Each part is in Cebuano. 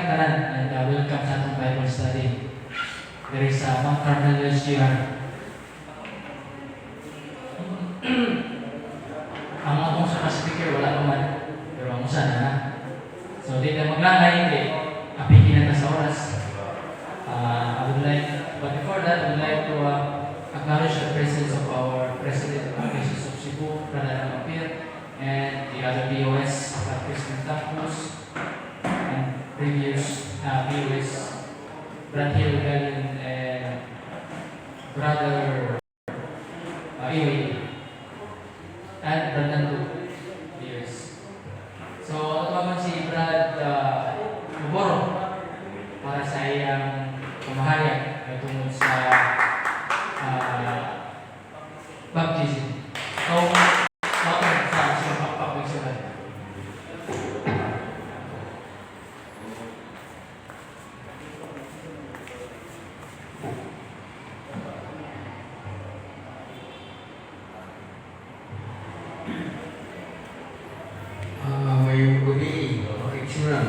kanyong tanan and welcome sa atong Bible study. There is Mount Carmel SGR. Ang atong sa speaker wala pa man, pero ang usa na na. So di na maglangay kay apiki na ta sa oras. I would like, but before that, I would like to acknowledge the presence of our President of Archdiocese of Cebu, Brother Apir, and the other BOS, President Tapos, and previous BOS, Brad Hill Gallon, and Brother Iwi, and Brad Nando, BOS. So, tawagan si Brad Uboro para sa iyang pamahayag ay tungod sa baptism. So, welcome sa sa pakpak ng sila. Maayong gabii, mga kaigsuonan.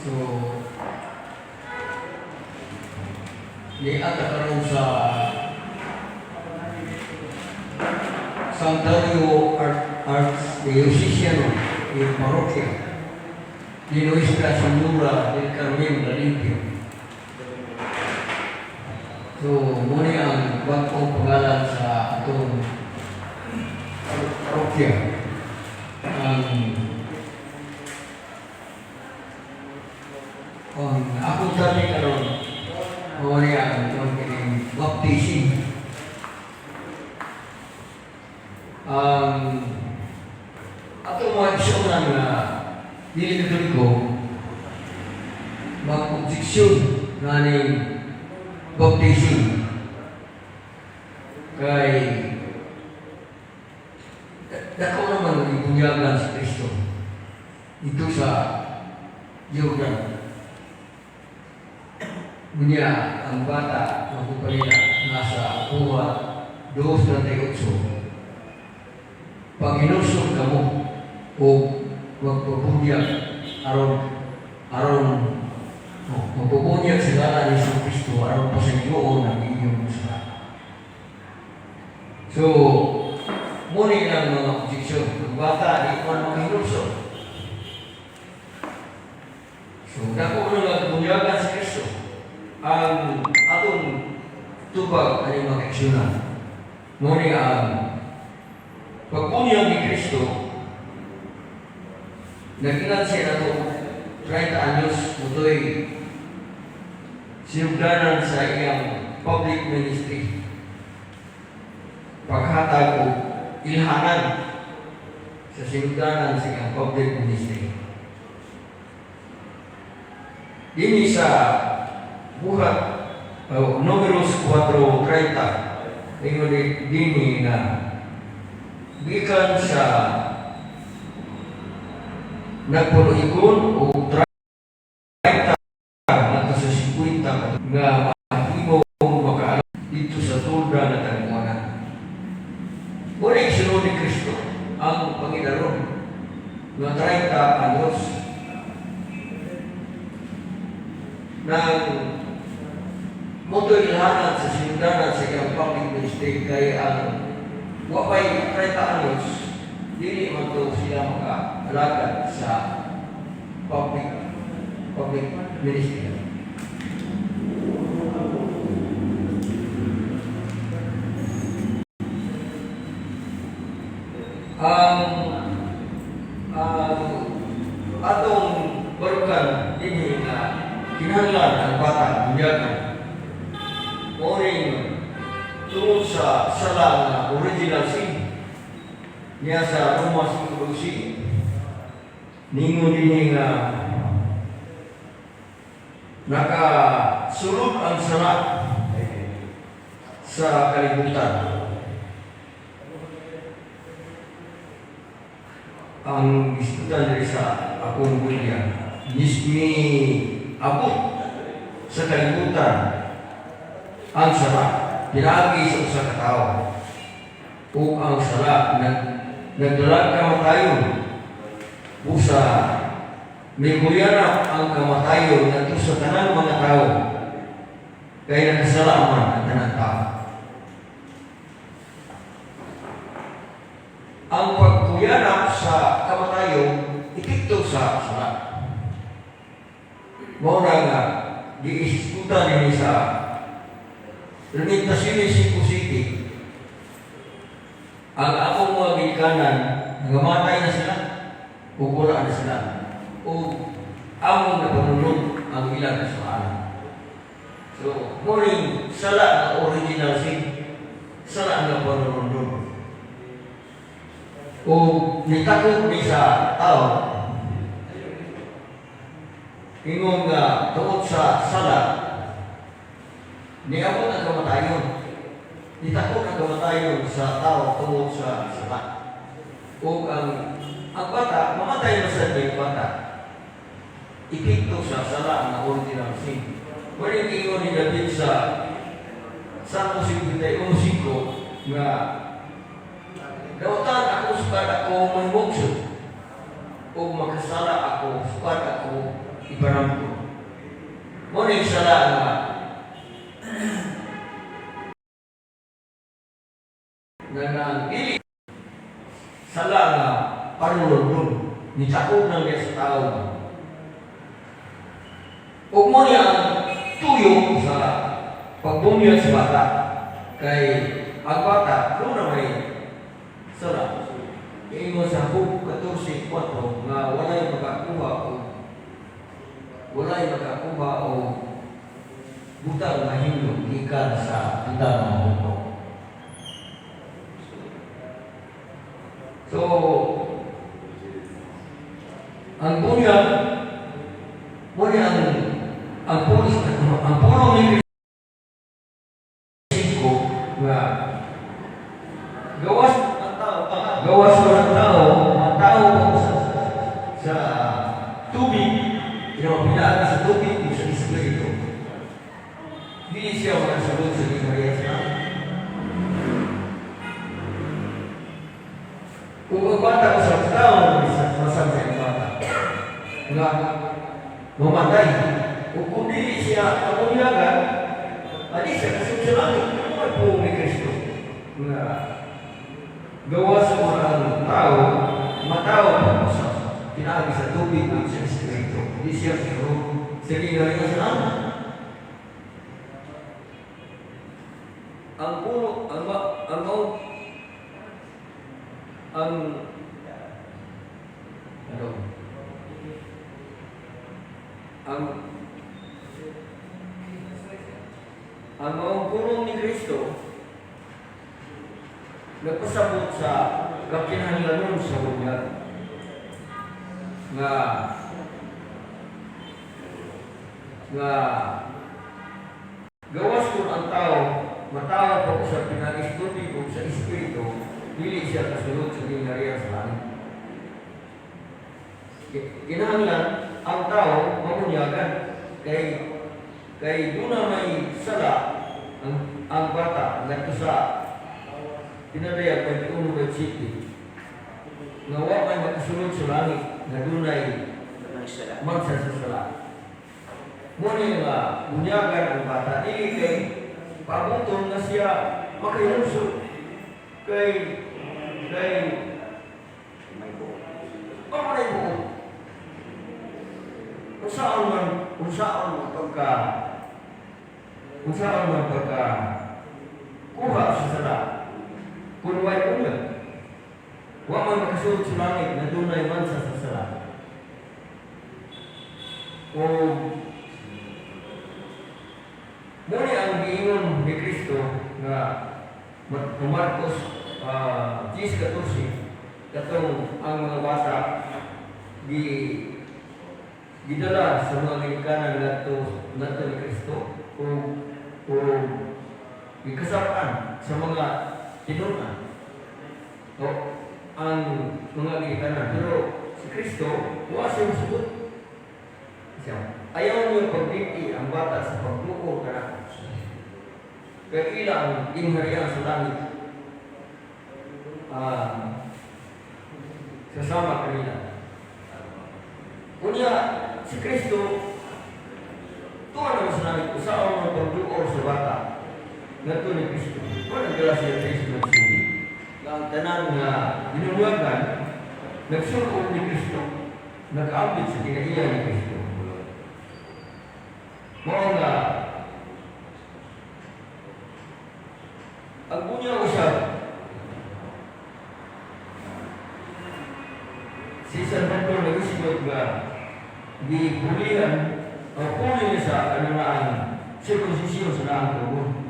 So, niata karon sa Santuario Archdiocesano in Parroquia de Nuestra Señora del Carmen La Limpia. So, mao ni ang bag-ong pangalan sa atong parokya. Ang akong sabi karon, mao ni ang atong kining baptism. Ang atong mga igsuonan nga dili Katoliko mag-objeksyon nga ning baptism kay dako naman ang ibunyagan si Kristo dito sa Jordan. Unya, ang bata, ang kanina, nasa Buhat 2.38. Pag hinulsol kamo o magpabunyag aron oh, magbubunyag sa ngalan ni Hesus Kristo aron pasayloon ang inyong sala. So, mao ni ang mga objeksyon. Ang bata, di man makahinulsol. So, dako na nga bunyagan si Kristo. Ang atong tubag ani mga kaigsuonan. Mao ni ang pagbunyag ni Kristo, nag-ingat siya na 30 anyos, mutoy sinugdanan sa iyang public ministry. Paghatag og ilhanan sa sinugdanan sa iyang public ministry. Dini sa Buhat Numeros 4.30, ingon dini na gikan sa nagpuloigon o 30 ngadto sa 50 nga mahimo makaalam dito sa tolda na tagmuanan. Muna isunod ni Kristo ang Panginoon nga 30 anyos nang motoy ilhanan sa sinugdanan sa iyang public ministry kay ang wa pay 30 anyos, dili man to sila makaalagad sa public ministry. Ang atong barukan dinhi nga kinahanglan ang bata bunyagan mao ning tungod sa sala nga original sin niya. Sa Roma 5:12, ningon dinhi nga nakasulod ang sala sa kalibutan. Ang gisgutan diri sa akong Biblia, ni abot sa kalibutan ang sala pinaagi sa usa ka tawo ug ang sala nagdalag kamatayon busa. Mikuyanap ang kamatayon ngadto sa tanang mga tao kay nakasala man ang tanang tao. Ang pagkuyanap sa kamatayon, epekto sa sala. Mao na nga giiskutan nini sa Lamentaciones 5:7. Ang akong mga ginikanan, nangamatay na sila, ug wala na sila. O among napanunod ang ilang kasalanan. So, mao ning sala nga original sin, sala nga panunod. O nitakot ni sa tao, ingon nga tungod sa sala, niabot ang kamatayon. Nitakot ang kamatayon sa tao tungod sa sala. O ang bata, mamatay na sa yung bata. Epekto sa sala ang original sin. Wala yung ingon ni David sa Salmo 51:5 nga dautan ako sukad ako mamugso o makasala ako sukad ako ipanamto. Mao ni sala nga nga dili sala nga panulundon ni takog nang sa tao. Ug mao ni ang tuyo sa pagbunyag sa bata kay ang bata doon na may sala. Ingon sa Job 14:4 nga walay makakuha o butang mahimlo gikan sa andam nga bugtong. So, ang bunyag, mao ni ang pulong ni Kristo nga gawas ang tao, gawas ang tao, ang tao sa tubig, pinaagi sa tubig o sa espiritu. Dili siya makasulod sa gingharian sa langit. Kung ang bata sa tao, masang sa bata, nga mamatay. O kung dili siya kabunyagan, adi siya kasulod sa langit. Ano ang pulong ni Kristo? Nga gawas mo ang tao, matao pa sa pinaagi sa tubig o sa espiritu. Hindi siya kasulod sa gingharian sa langit. Ang puno, ang ma, ang mau, ang ano, ang maong pulong ni Kristo nagpasabot sa kakinahanglanon sa bunyag nga nga gawas kung ang tao matawo pa sa pinaagi sa tubig o sa espiritu, dili siya kasulod sa gingharian sa langit. Kinahanglan ang tao mamunyagan kay kay duna may sala ang bata ngadto sa Pinadayag 21:7 nga wa may makasulod sa langit nga dunay mansa sa sala. Mao ni nga bunyagan ang bata dili kay pabuton nga siya makahinulsol kay kay May buo. Ako na buo. Unsaon man pagka kuha sa sala kung way bunyag, wa man makasulod sa langit na dunay mansa sa sala. O mao ni ang giingon ni Kristo nga Marcos 10:14 katong ang mga bata gi gidala sa mga ginikanan ngadto ngadto ni Kristo o o gikasap-an sa mga tinun-an o ang mga ginikanan, pero si Kristo wa siya musugot siya. Ayaw niyo pagditi ang bata sa pagduol kanako kay ila ang gingharian sa langit sasama kanila. Unya, si Kristo, tuwa naman sa namin, usaon mo pagduor sa bata, ngadto ni Kristo. Wala Galatia 3:9. Nga ang tanan nga binunyagan, nagsulong ni Kristo, nag-ambit sa kinaiya ni Kristo. Mao nga, ang bunyag usab, si San Pedro nag-isgot nga gipulihan o puli niya sa ano na ang sirkumsisyon sa daang tugon.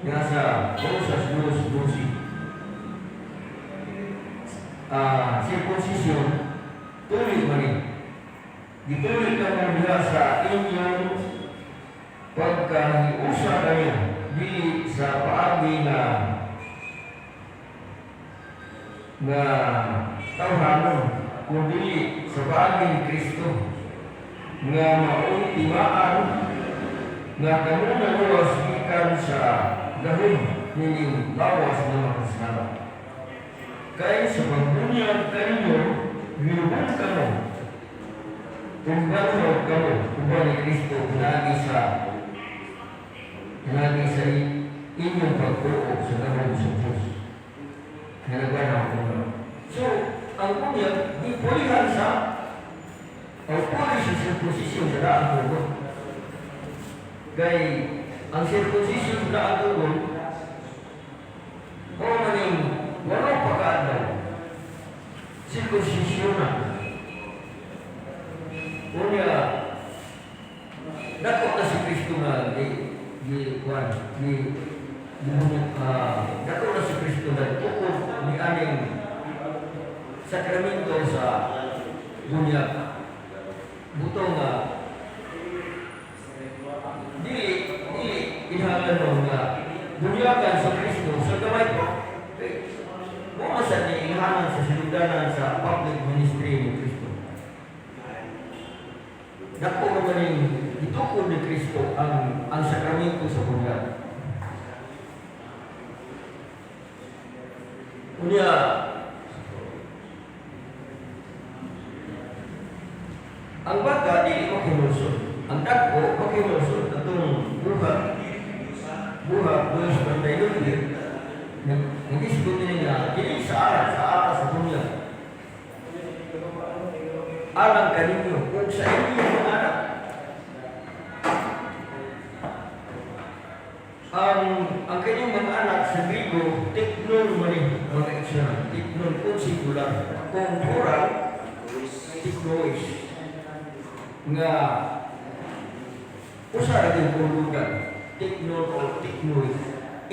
Nga sa Rosas 2:12. Sirkumsisyon, tuloy man ni. Gituloy ka mo diha sa inyong pagkahiusa kaniya, dili sa paagi nga nga tawhanon, kundi sa paagi ni Kristo nga mao'y timaan nga kamo naluwas gikan sa gahom nining lawas nga makasala. Kay sa pagbunyag kaninyo, gilubong kamo, tunggal kamo, uban ni Kristo pinaagi sa inyong pagtuo sa gahom sa Diyos. Nalagwan ako. So, ang bunyag, gipulihan sa o puli sa sirkumsisyon sa daang tugon. Kay ang sirkumsisyon sa daang tugon, o maning 8 pa kaadlaw, sirkumsisyon na. Unya, dako na si Kristo nga di di kuan di di dako na si Kristo nga tukod ni aning sakramento sa bunyag. Butong nga dili dili kinahanglan nga bunyagan sa Kristo sa gamay ko. Kay mo sa ni ilhanan sa sinugdanan sa public ministry ni Kristo. Dako naman yung gitukod ni Kristo ang sakramento sa bunyag. Unya, ang bata dili makinulsod. Ang dako makinulsod atong buhat buhat 2:39 nag-isgot niya nga dili sa aras sa bunyag. Alang kaninyo kung sa inyo mga anak. Ang kanyang mga anak sa Grigo, teknon man ni mga eksyon, teknon kung singular, kung plural, teknois. Nga usa ra gyud kahulugan, teknon o teknois,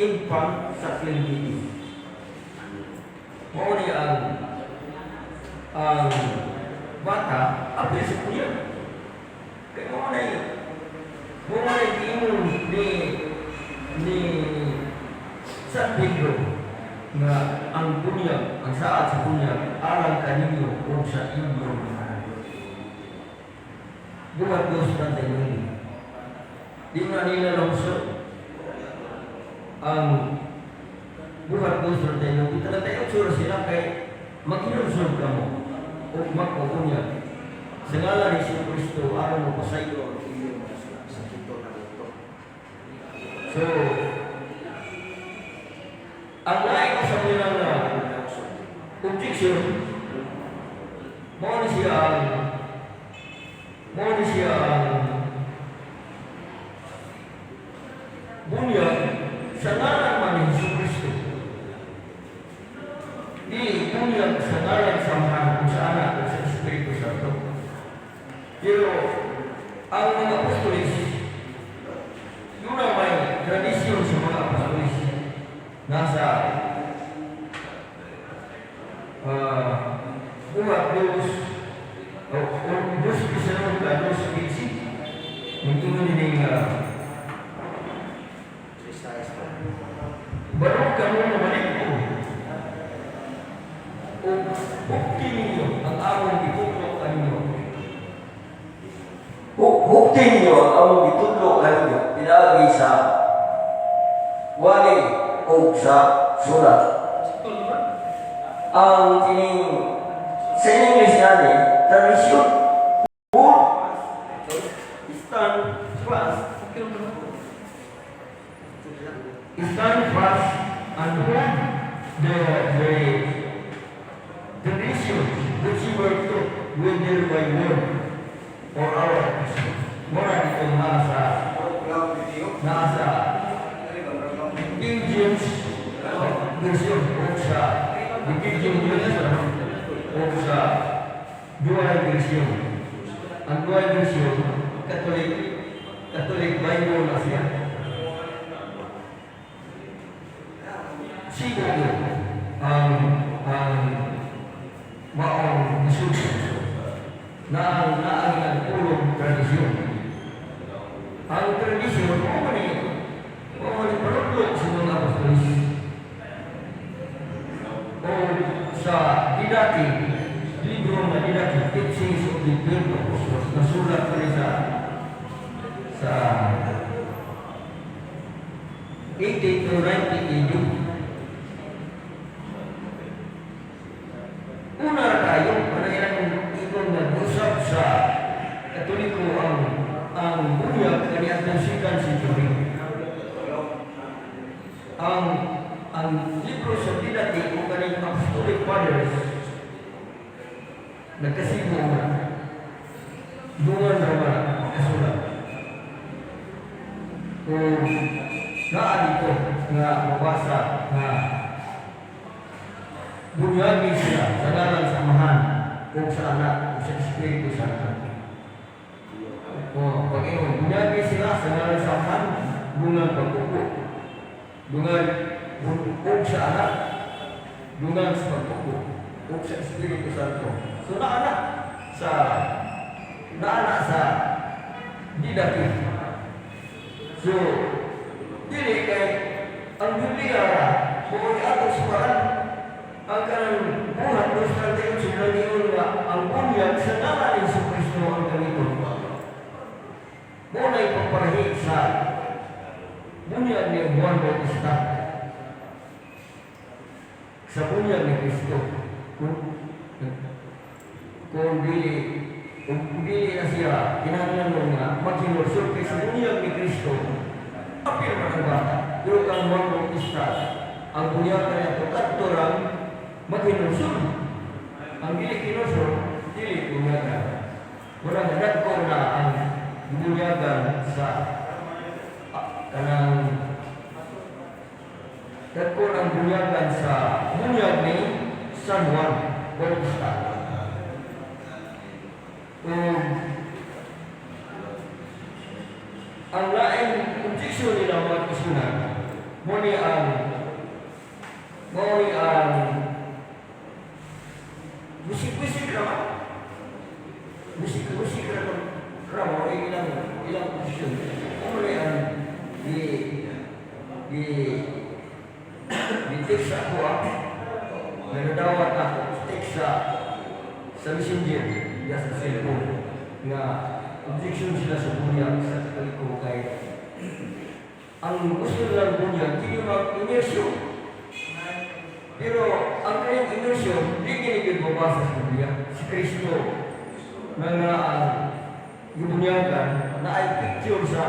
infant suckling baby. Mao ni ang bata apil sa kuya. Kay mao na giingon ni San Pedro nga ang bunyag, ang saad sa bunyag, alang kaninyo o sa inyong mga anak. Buhat 2:39. Di na nila lungsod ang buhat 2:39. Kita na tayo sura sila kay maghinulsod ka mo o magpabunyag. Sa ngalan ni Hesus Kristo, aron mo pasaylo ang inyong mga sala. Sa kito na ito. So, ang lain ko sa nilang na objection, mao ni siya ang bunyag sa ngalan man ni Hesus Kristo. Di bunyag sa ngalan sa Amahan, kung sa Anak, o sa Espiritu Santo. Pero ang mga apostolis, yun ang may tradisyon sa mga apostolis. Nasa buhat dos o dos Tesalonica 2:15. Nag-ingon ni barong kamo na maliko o bukti ninyo ang among gitudlo kaninyo. Bukti ninyo ang among gitudlo kaninyo pinaagi sa wali o sa sulat. Ang kining sa English niya ni, tradisyon. Lord or our Apostle. Mura dito nasa King James Version o sa the King James Version o sa Douay Version. Ang Douay Version, Catholic Bible na siya. Siguro ang maong gisulti na ang nagpulong tradisyon. Ang tradisyon, mao man ni panudlo sa mga apostolis. O sa Didache, libro nga Didache, Teachings of the 12 Apostles, nasulat pa rin sa 80 to 90 AD. Una ra kayo, ano ilang ikon nag-usap sa Katoliko ang bunyag kaniadtong second century. Ang libro sa Didache o kaning Apostolic Fathers, nagkasibo na dungan ra man kasulat. Kung naa dito nga mabasa nga bunyagi sila sa ngalan sa Amahan o sa Anak o sa Espiritu Santo. O, pag ingon, bunyagi sila sa ngalan sa Amahan, dungan pag-upo. Dungan ug sa Anak, dungan sa pag-upo, ug sa Espiritu Santo. So naana sa Didache. So, dili kay ang Biblia kung ato sa parang ang kanang buhat dos 38 nag-ingon nga ang bunyag sa ngalan ni Hesus Kristo ang gamiton. Mao na ipagparahi sa bunyag ni Juan Bautista sa bunyag ni Kristo. Kung dili na siya kinahanglan mo nga maghinulsol kay sa bunyag ni Kristo apil man ang bata. Pero kang Juan Bautista, ang bunyag kaniya kadto rang maghinulsol. Ang dili kinulsol, dili bunyagan. Wala nga dagko na ang bunyagan sa kanang dagko ang bunyagan sa bunyag ni San Juan Bautista. Ang laing objection nila, mga isunan, mo ni ang musik-musik raman. Musik-musik raman. Ramo ilang posisyon. Mo ni ang di di di text ako ah. Nanadawat ako text sa Messenger ya sa cellphone nga objection sila sa bunyag sa Katoliko kay ang gusto nilang bunyag kini mag immersion, pero ang kanyang immersion di kini gyud mabasa sa Biblia si Kristo nga ang gibunyagan na ay picture sa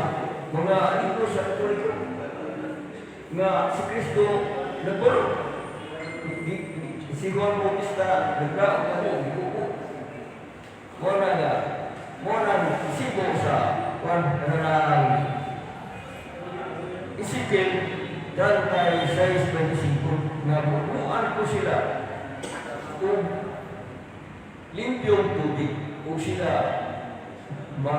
mga libro sa Katoliko nga si Kristo nagbalo. Si Juan Bautista naglaog na mo, gikuko. Mo na nga, mo na sibo sa Juan kanang Ezekiel 36:25 nga buuan ko sila og limpyong tubig ug sila ma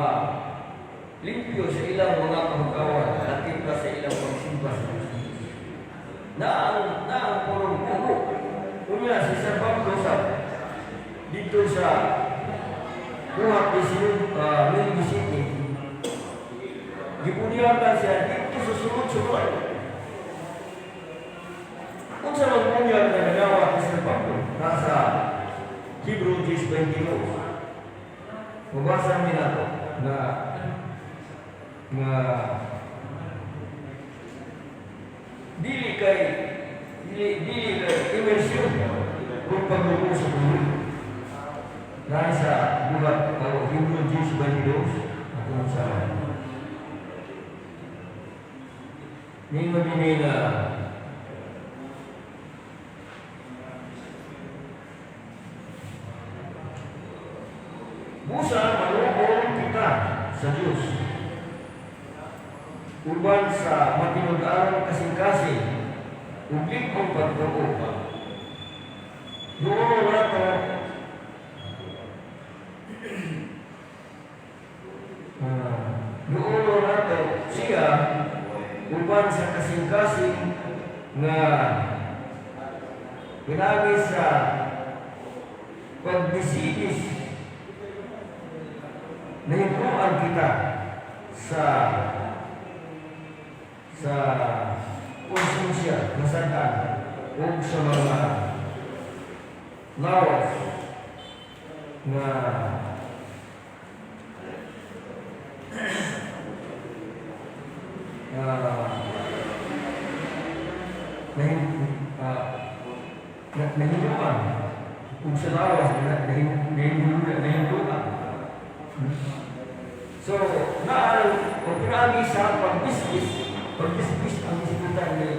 limpyo sa ilang mga kahugawan lakip na sa ilang pagsimba sa Diyos. Na ang purong buho. Unya si San Pablo sa dito sa buhat ni Nueva City, gibunyagan siya dito sa sulod-sulod. Kung sa magbunyag na nagawa ni San Pablo, nasa Hebrew 10:22. Mabasa mi nato na nga dili kay immersion kung paglubo sa tubig. Dahil sa buhat o Hebrew 10:22 atong sa ningon dinhi nga Busa manuol kita sa Diyos uban sa matinud-anong kasing-kasing ug lig-ong pagtuo. Duolo nato duolo nato siya uban sa kasing-kasing nga pinaagi sa pagbisigis nahimluan kita sa konsensya nasad-an ug sa mga lawas nga nahimluan ug sa lawas na nahimluan. So, naan, o pinaagi sa pagbisbis, pagbisbis ang isgutan ni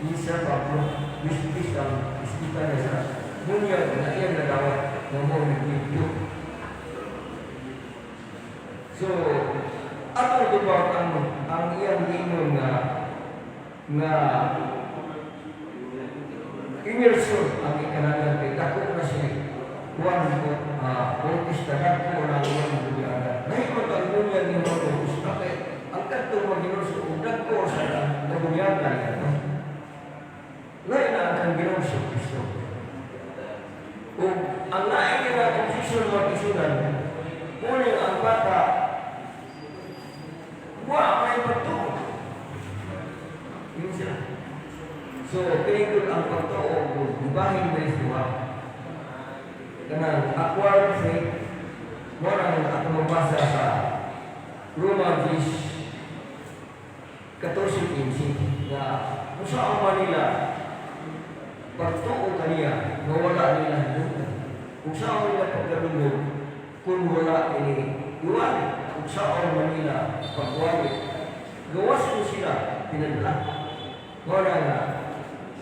Isa Pablo, bisbis ang isgutan niya sa bunyag na iyang nadawat na mo nagligyo. So, ato tubag ang iyang giingon nga nga immersion ang ikanalan kay dako na siya Juan Bautista, dako na ang iyang bunyagan. Nahimot ang bunyag ni Juan Bautista kay ang kadtong maginulso og dako sa kabunyagan niya. Lain na ang kang Ginoong Kristo. Ug ang lain nga confusion mga isunan, kuning ang bata wa may pagtuo. Yun sila. So, pinigod ang pagtuo ug gibahin mo duha. Kanang acquired faith, mo nang ako mabasa sa Roma 10, 14:15 na kung saan man nila pagtuo kaniya nga wala nila hinungdan. Kung saan nila pagkalungod kung wala ini iwali. Kung saan man nila pagwali. Gawas mo sila pinadala. Wala nga.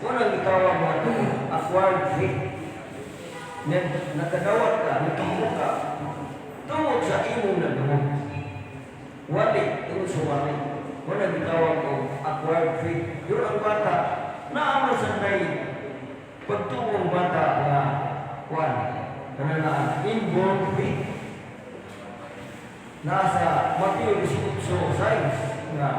Wala gitawag mga acquired faith. Nakadawat ka, nagtuo ka, tungod sa imong nagdungog. Wali, tungod sa wali. Wala gitawag og acquired faith. Yun ang bata, naamo sa nay pagtuong bata nga kwan, kana na inborn faith. Nasa Mateo 18:6 nga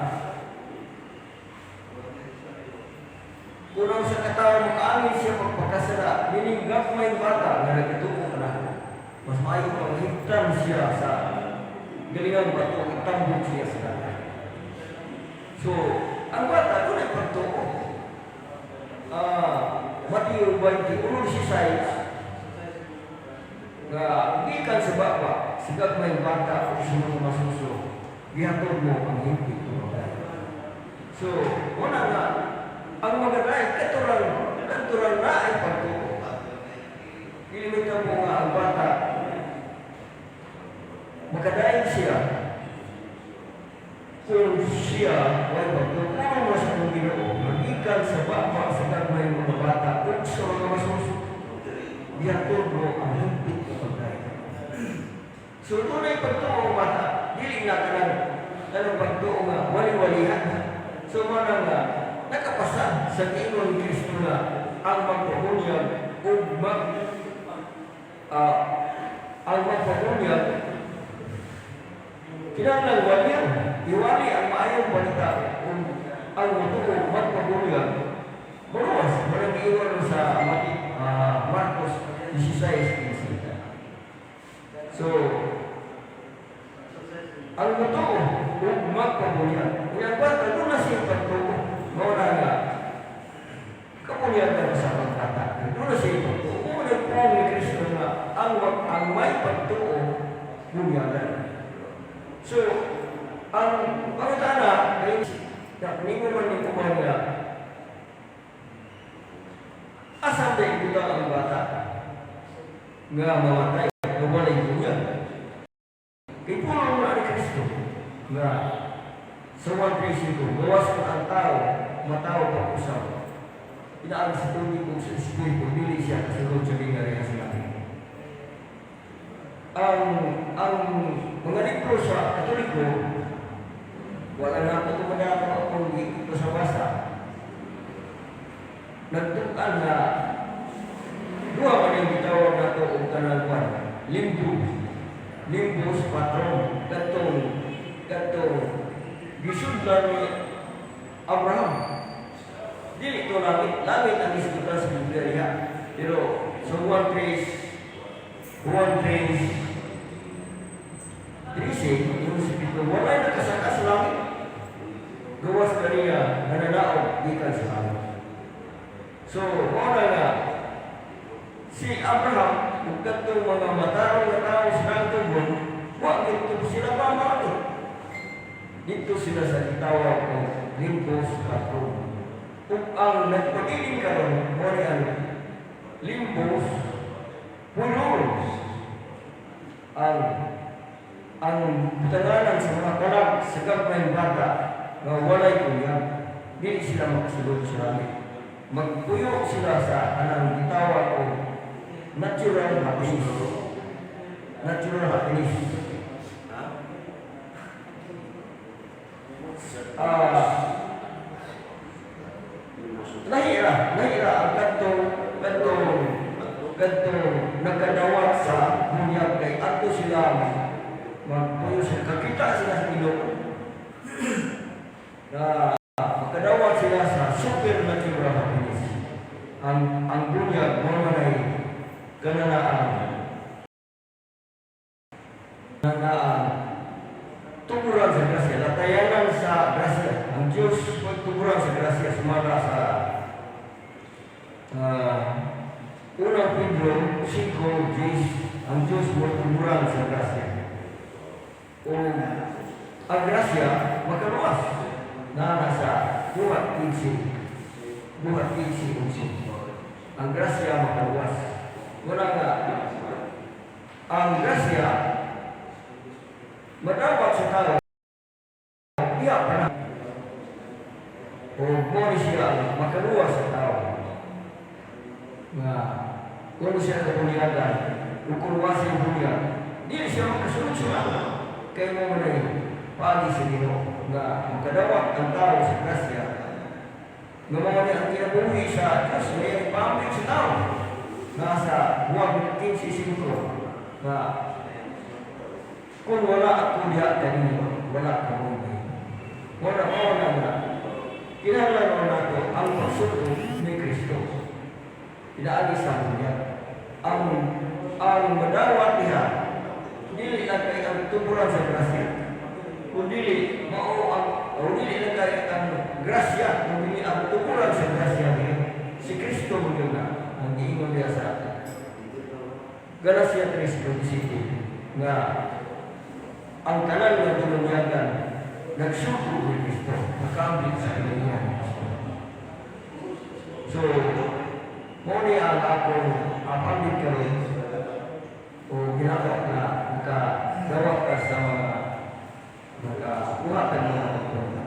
kulang sa katao makaangin siya pagpakasala, meaning gagmay bata nga nagtuo ka na. Mas maayo pang higtan siya sa galingang bato, itambok siya sa dagat. So, ang bata, doon ay pagtuo. Mateo 21:16 nga gikan sa baba, sa gagmay bata o sa mga masuso, gihatod mo ang higpit ng pagkain. So, wala nga, ang maganda katuran na ay pagtuo. Ilimita mo nga ang bata, makadaig siya, kung siya way pagtuo, kung mo sa kong Ginoo, magikan sa baba sa gagmay mga bata, ug sa mga masuso, gihatod mo ang higpit na pagkain. So, tunay pagtuo ang bata, dili na kanang kanang pagtuo nga wali-walihan. So, mana nga, nakapasa sa ingon ni Kristo na ang magpabunyag ug mag ang magpabunyag kinahanglan walian, iwali ang maayong balita ug ang motuo magpabunyag maluwas. Walang giingon sa Marcos 16:15. So, ang motuo ug magpabunyag. Unya ang bata, doon na siya pagtuo. Mao na nga kabunyagan sa pagbata. Doon na siya pagtuo. Kung nagpuong ni Kristo nga ang may pagtuo, bunyagan. So, ang pangutana, ay, ningon man ni kuman nga, asan ba ibutang ang bata nga mamatay, nga walay bunyag? Kay puno mo na ni Kristo nga sa 1:35, gawas ko ang tao, matawo pag-usab. Inaang sa tubig ug sa Espiritu, dili siya kasulod sa gingharian sa langit. Ang Ang mga libro sa Katoliko, wala na ako tumada akong basa-basa. Nagtukan na duha man yung gitawag nato og kanang kwan, limbo. Limbus patrum, katong gisudlan ni Abraham. Dili to langit, langit ang gisudlan sa Biblia diha. Pero sa 1 3 1 3 13, yung si Pedro, walay nakasaka sa langit. Gawas kaniya, nananaog, gikan sa langit. So, mao na nga, si Abraham, ug kadtong mga matarong nga tao sa nagtubon, wa didto sila pa malangit. Didto sila sa gitawag og limbus patrum. Ug ang nagpabilin karon mao ni ang limbus pulorum. Ang butanganan sa mga kalag sa gagmayng bata nga walay bunyag, dili sila makasulod sa langit. Magpuyo sila sa anang gitawag og natural happiness. Natural happiness. Ha? Ah, nahira ang kadtong nagkadawat sa bunyag kay adto sila magpuyo sila, kakita sila sa Ginoo na makadawat sila sa supernatural happiness. Ang bunyag mao man ay kananaan na ang tuburan sa grasya, latayanan sa grasya. Ang Diyos magtuburan sa grasya sumala sa Unang Pedro 5:10, ang Diyos magtuburan sa grasya. O ang grasya makaluwas na nasa Buhat 15, Buhat 15:11. Ang grasya makaluwas. Wala nga ang grasya madawat sa tao iya pa na o mo ni siya ang makaluwas sa tao nga kung siya kabunyagan o kung wa siya bunyag, dili siya makasulod sa langit kay mao man ay paagi sa Ginoo nga makadawat ang tao sa grasya nga mao ni ang kinabuhi sa Diyos nga iyang ipamit sa tao nasa Juan 15:5 nga kung wala ako diha kaninyo, wala ka mo. Wala mao na nga kinahanglan mo nato ang pagsuko ni Kristo. Pinaagi sa bunyag. Ang madawat diha dili lang kay ang tuburan sa grasya. Kung dili mao ang o dili lang kay ang grasya, kung dili ang tuburan sa grasya niya, si Kristo mo yun na ang giingon niya sa Galacia 3:27 nga ang tanan nga binunyagan nagsuko ni Kristo, nakaambit sa kinabuhi ni Kristo. So, mao ni ang akong apambit karon o ginagawa na nakadawat ka sa mga nakakuha ka ng mga pagpunta.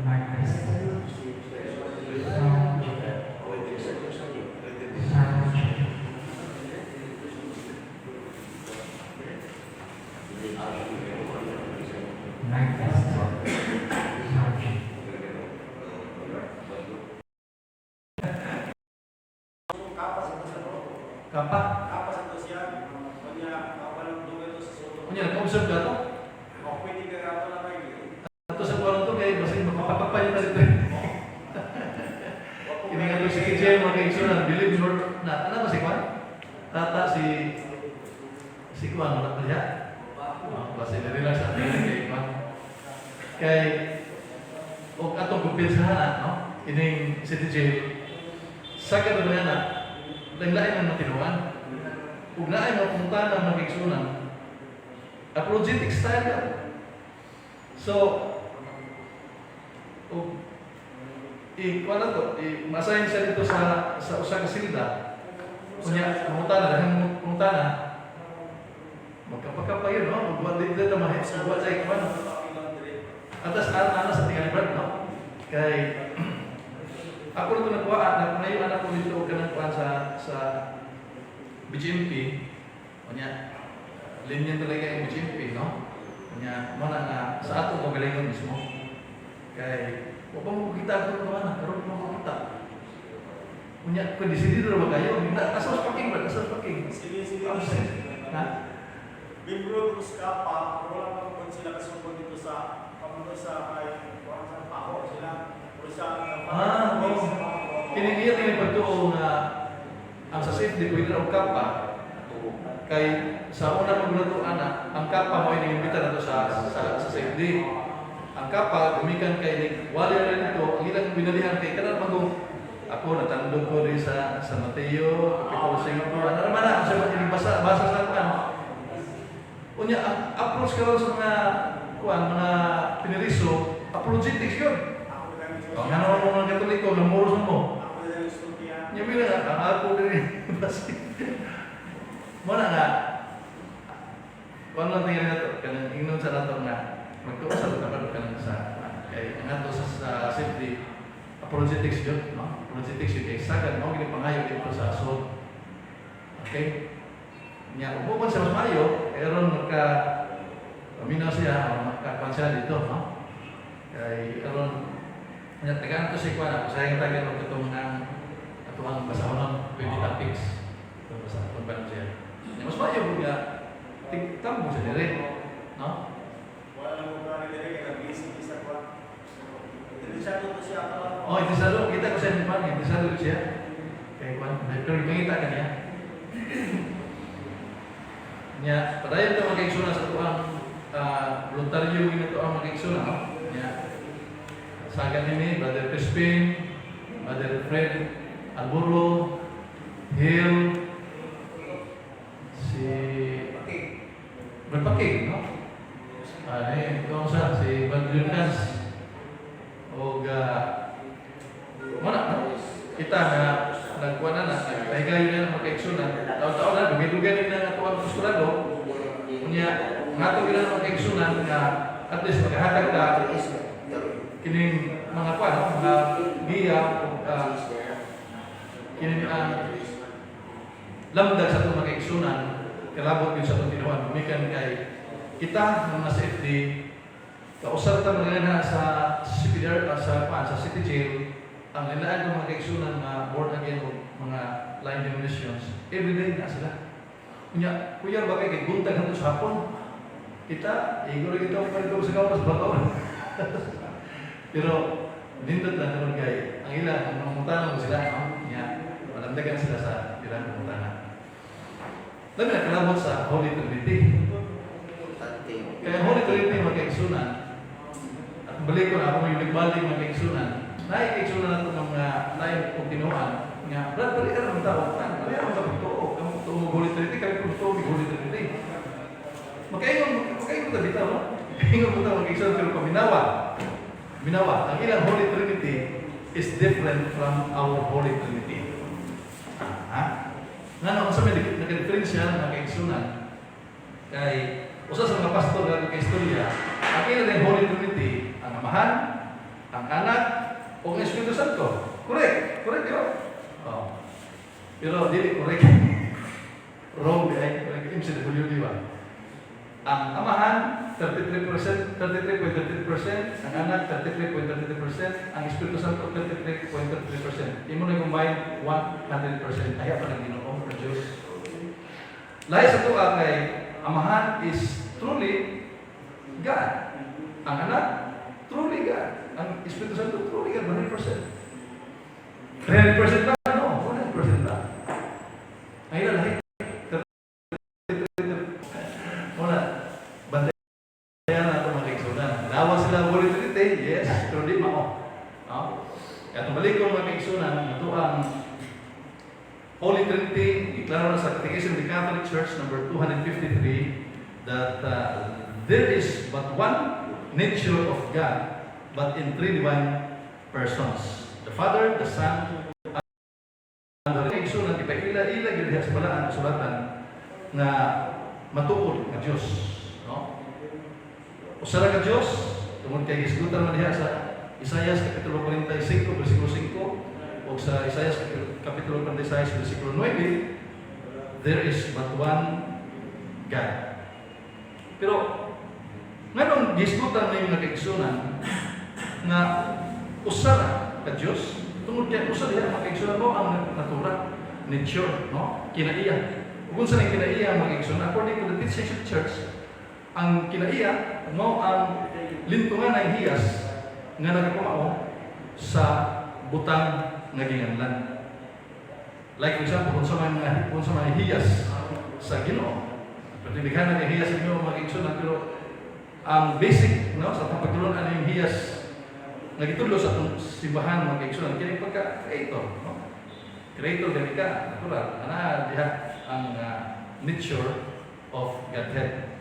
Mic test. Sound check. Sound check. Mic test. Sound check. Kapa? Kapas ito siya. Kanya, kapalang dulo ito sa sulok. Kunya, nag-observe ka to? O, pwede ka rato na kayo. Ato sa kwarto kay basin mapapapay na dito. Kini nga si KJ mga kaigsunan, believe or not. Ano ba si Kwan? Tata si si Kwan wala pa diha. Oh, basin relax ang kay Kwan. Kay og atong kumpiyansahan na, no? Ining city jail sa kadugayan na. Lain-lain ang matinuan. Ug naay mga pangutana, mga kaigsunan, apologetic style ka. So, ug i kuan na to, i ma-assign siya dito sa usa ka silda. Unya, pangutana, dahil pangutana, magkapakapa yun, no? Ug wa dito ta mahi, ug wa say kuan. Atas ana sa tingali, Brad, no? Kay ako na ito nagkuha, nagpanayo anak ko dito og kanang kuan sa BGMP. Unya, lenient talaga yung BGMP, no? Unya, mo na nga sa ato kaugalingon mismo. Kay wa pa mo kita ko kuan, karon pa mo kita. Unya, kung desidido ra ba kayo? Na, asa sa parking ba? Asa sa parking? Sige, sige. Ha? Bibro dito sa Kapa, pero wala pa kung sila kasugod dito sa pamuno sa kay kuan sa Paho sila. O sa Ah, oo. Kini iya kini pagtuo nga ang sa safety pwede ra og kapa kay sa una pag ana ang kapa mo ini imbita nato sa safety. Ang kapa gumikan kay ni wali na nito ang ilang binalihan kay kanang magong ako natandog ko rin sa Mateo kapitulo 5, ano naman na sa mga basa basa sa kuan. Unya, ang approach karon sa mga kuan, mga piniriso, apologetics yun. Ako na lang. Oh, ngano mo mga Katoliko nga muros mo. Ako na lang istorya. Nya mila nga ang ako diri basi. Mo na nga kuan lang tingnan nato kanang ingnon sa nato nga magtuo sa tapat kanang sa kay ang ato sa safety, apologetics yun, no? Apologetics yun kay sagad mao gini pangayo dito sa asod. Okay? Nya kung siya mas maayo, aron maka paminaw siya o makakuan siya dito, no? Kay aron nya tagaan to si kuan, sayang tagaan og katong ang atuang basahonon 20 topics. Ito basa kung paano siya. Nya mas maayo kung nga tigtambo siya dire, no? Wala lang ko plano diri kay nag-busy sa kuan. Dili siya to siya ako. Oh, interesado kita ko sa kuan, interesado siya. Kay kuan, pero mangita ka niya. Nya, padayon ta mga sa tuang voluntaryo gina to ang mga kaigsunan, no? Nya. Sagan nini Brother Crispin, Brother Fred Alburo, Hill, si Brad Paking, no? Ah, ito ang sa si Brad Lucas o mana, no? Kita na nagkuha na na, nagpahigayon na ng mga kaigsunan. Taon-taon na, dugay-dugay na nga atuang apostolado. Unya, nga ito gina ng mga kaigsunan nga at least maghahatag ka kining mga kuan, no? Mga giya o kining ang lamdag sa itong mga kaigsunan, kalabot yun sa itong tinuan. Gumikan kay kita ng mga CFD, kausap ta mga sa CPR, sa kuan, sa City Jail, ang nilaan ng mga kaigsunan na born again o mga line denominations, everyday na sila. Unya, kuya ba kay buntag hanto sa hapon? Kita, igor kita ang palito sa gawas bato. Pero nindot lang naman kay ang ilang ang mangutana mo sila, no? Nya, malamdagan sila sa ilang pangutana. Labi na kalabot sa Holy Trinity. Kaya ang Holy Trinity, mga kaigsunan, at balik ko na ako yung nagbalik, mga kaigsunan, naikaigsunan nato mga lain o tinuan, nga, Brad, balik ka naman tao, kan, balik ka naman sa pagtuo, kamo tuo mo Holy Trinity, kami kung tuo mo Holy Trinity. Makaingon, makaingon ta bitaw, no? Makaingon mo ta, mga kaigsunan, pero paminawa, minawa, ang ilang Holy Trinity is different from our Holy Trinity. Ah, ha? Nga no, sa may nagka-diferensya mga kaigsunan, kay usa sa mga pastor nga kay istorya, ang ilang Holy Trinity, ang Amahan, ang Anak, o ang Espiritu Santo. Correct, correct, di ba? Oh. Pero dili correct. Wrong di ay, correct MCW, di ba? Ang Amahan 33%, 33.33%, ang Anak 33.33%, ang Espiritu Santo 33.33%. Imo na combine 100%. Ay pa ng Ginoo or Diyos. Lahi sa tuwa kay Amahan is truly God. Ang Anak, truly God. Ang Espiritu Santo, truly God, 100%. 300% ba? No, 100% ba? Ang ilan lahi. Muna, bantayan na ito mga kaigsunan. Lawa sila Holy Trinity, yes, pero di mao. No? Kaya itong balik ko, mga kaigsunan, ito ang Holy Trinity, iklaro na sa Catechism of the Catholic Church number 253 that there is but one nature of God, but in three divine persons: the Father, the Son, and the Holy Spirit. Ipaila-ila gyud diha sa balaan kasulatan nga matuod nga Dios, no? Usa ra ka Dios, tungod kay gisgutan man diha sa Isaias kapitulo 45 bersikulo 5 o sa Isaias kapitulo 46 bersikulo 9, there is but one God. Pero nganong gisgutan na yung nakaigsunan nga usa ra ka Dios? Tungod kay usa diha, mga kaigsunan, mo ang natura, nature, no? Kinaiya. Ug unsa nang kinaiya, mga kaigsunan? According to the teachings of the Church, ang kinaiya mo ang lintungan ng hiyas nga nagakumao sa butang nga ginganlan. Like for example, kung sa mga hiyas sa Ginoo. Pero na kay hiyas sa Ginoo, mga kaigsunan, pero ang basic, no, sa atong pagtulunan yung hiyas nga gitudlo sa atong simbahan, mga kaigsunan, kini pagka creator, no? Creator gani ka, natural. Ana diha ang nature of Godhead.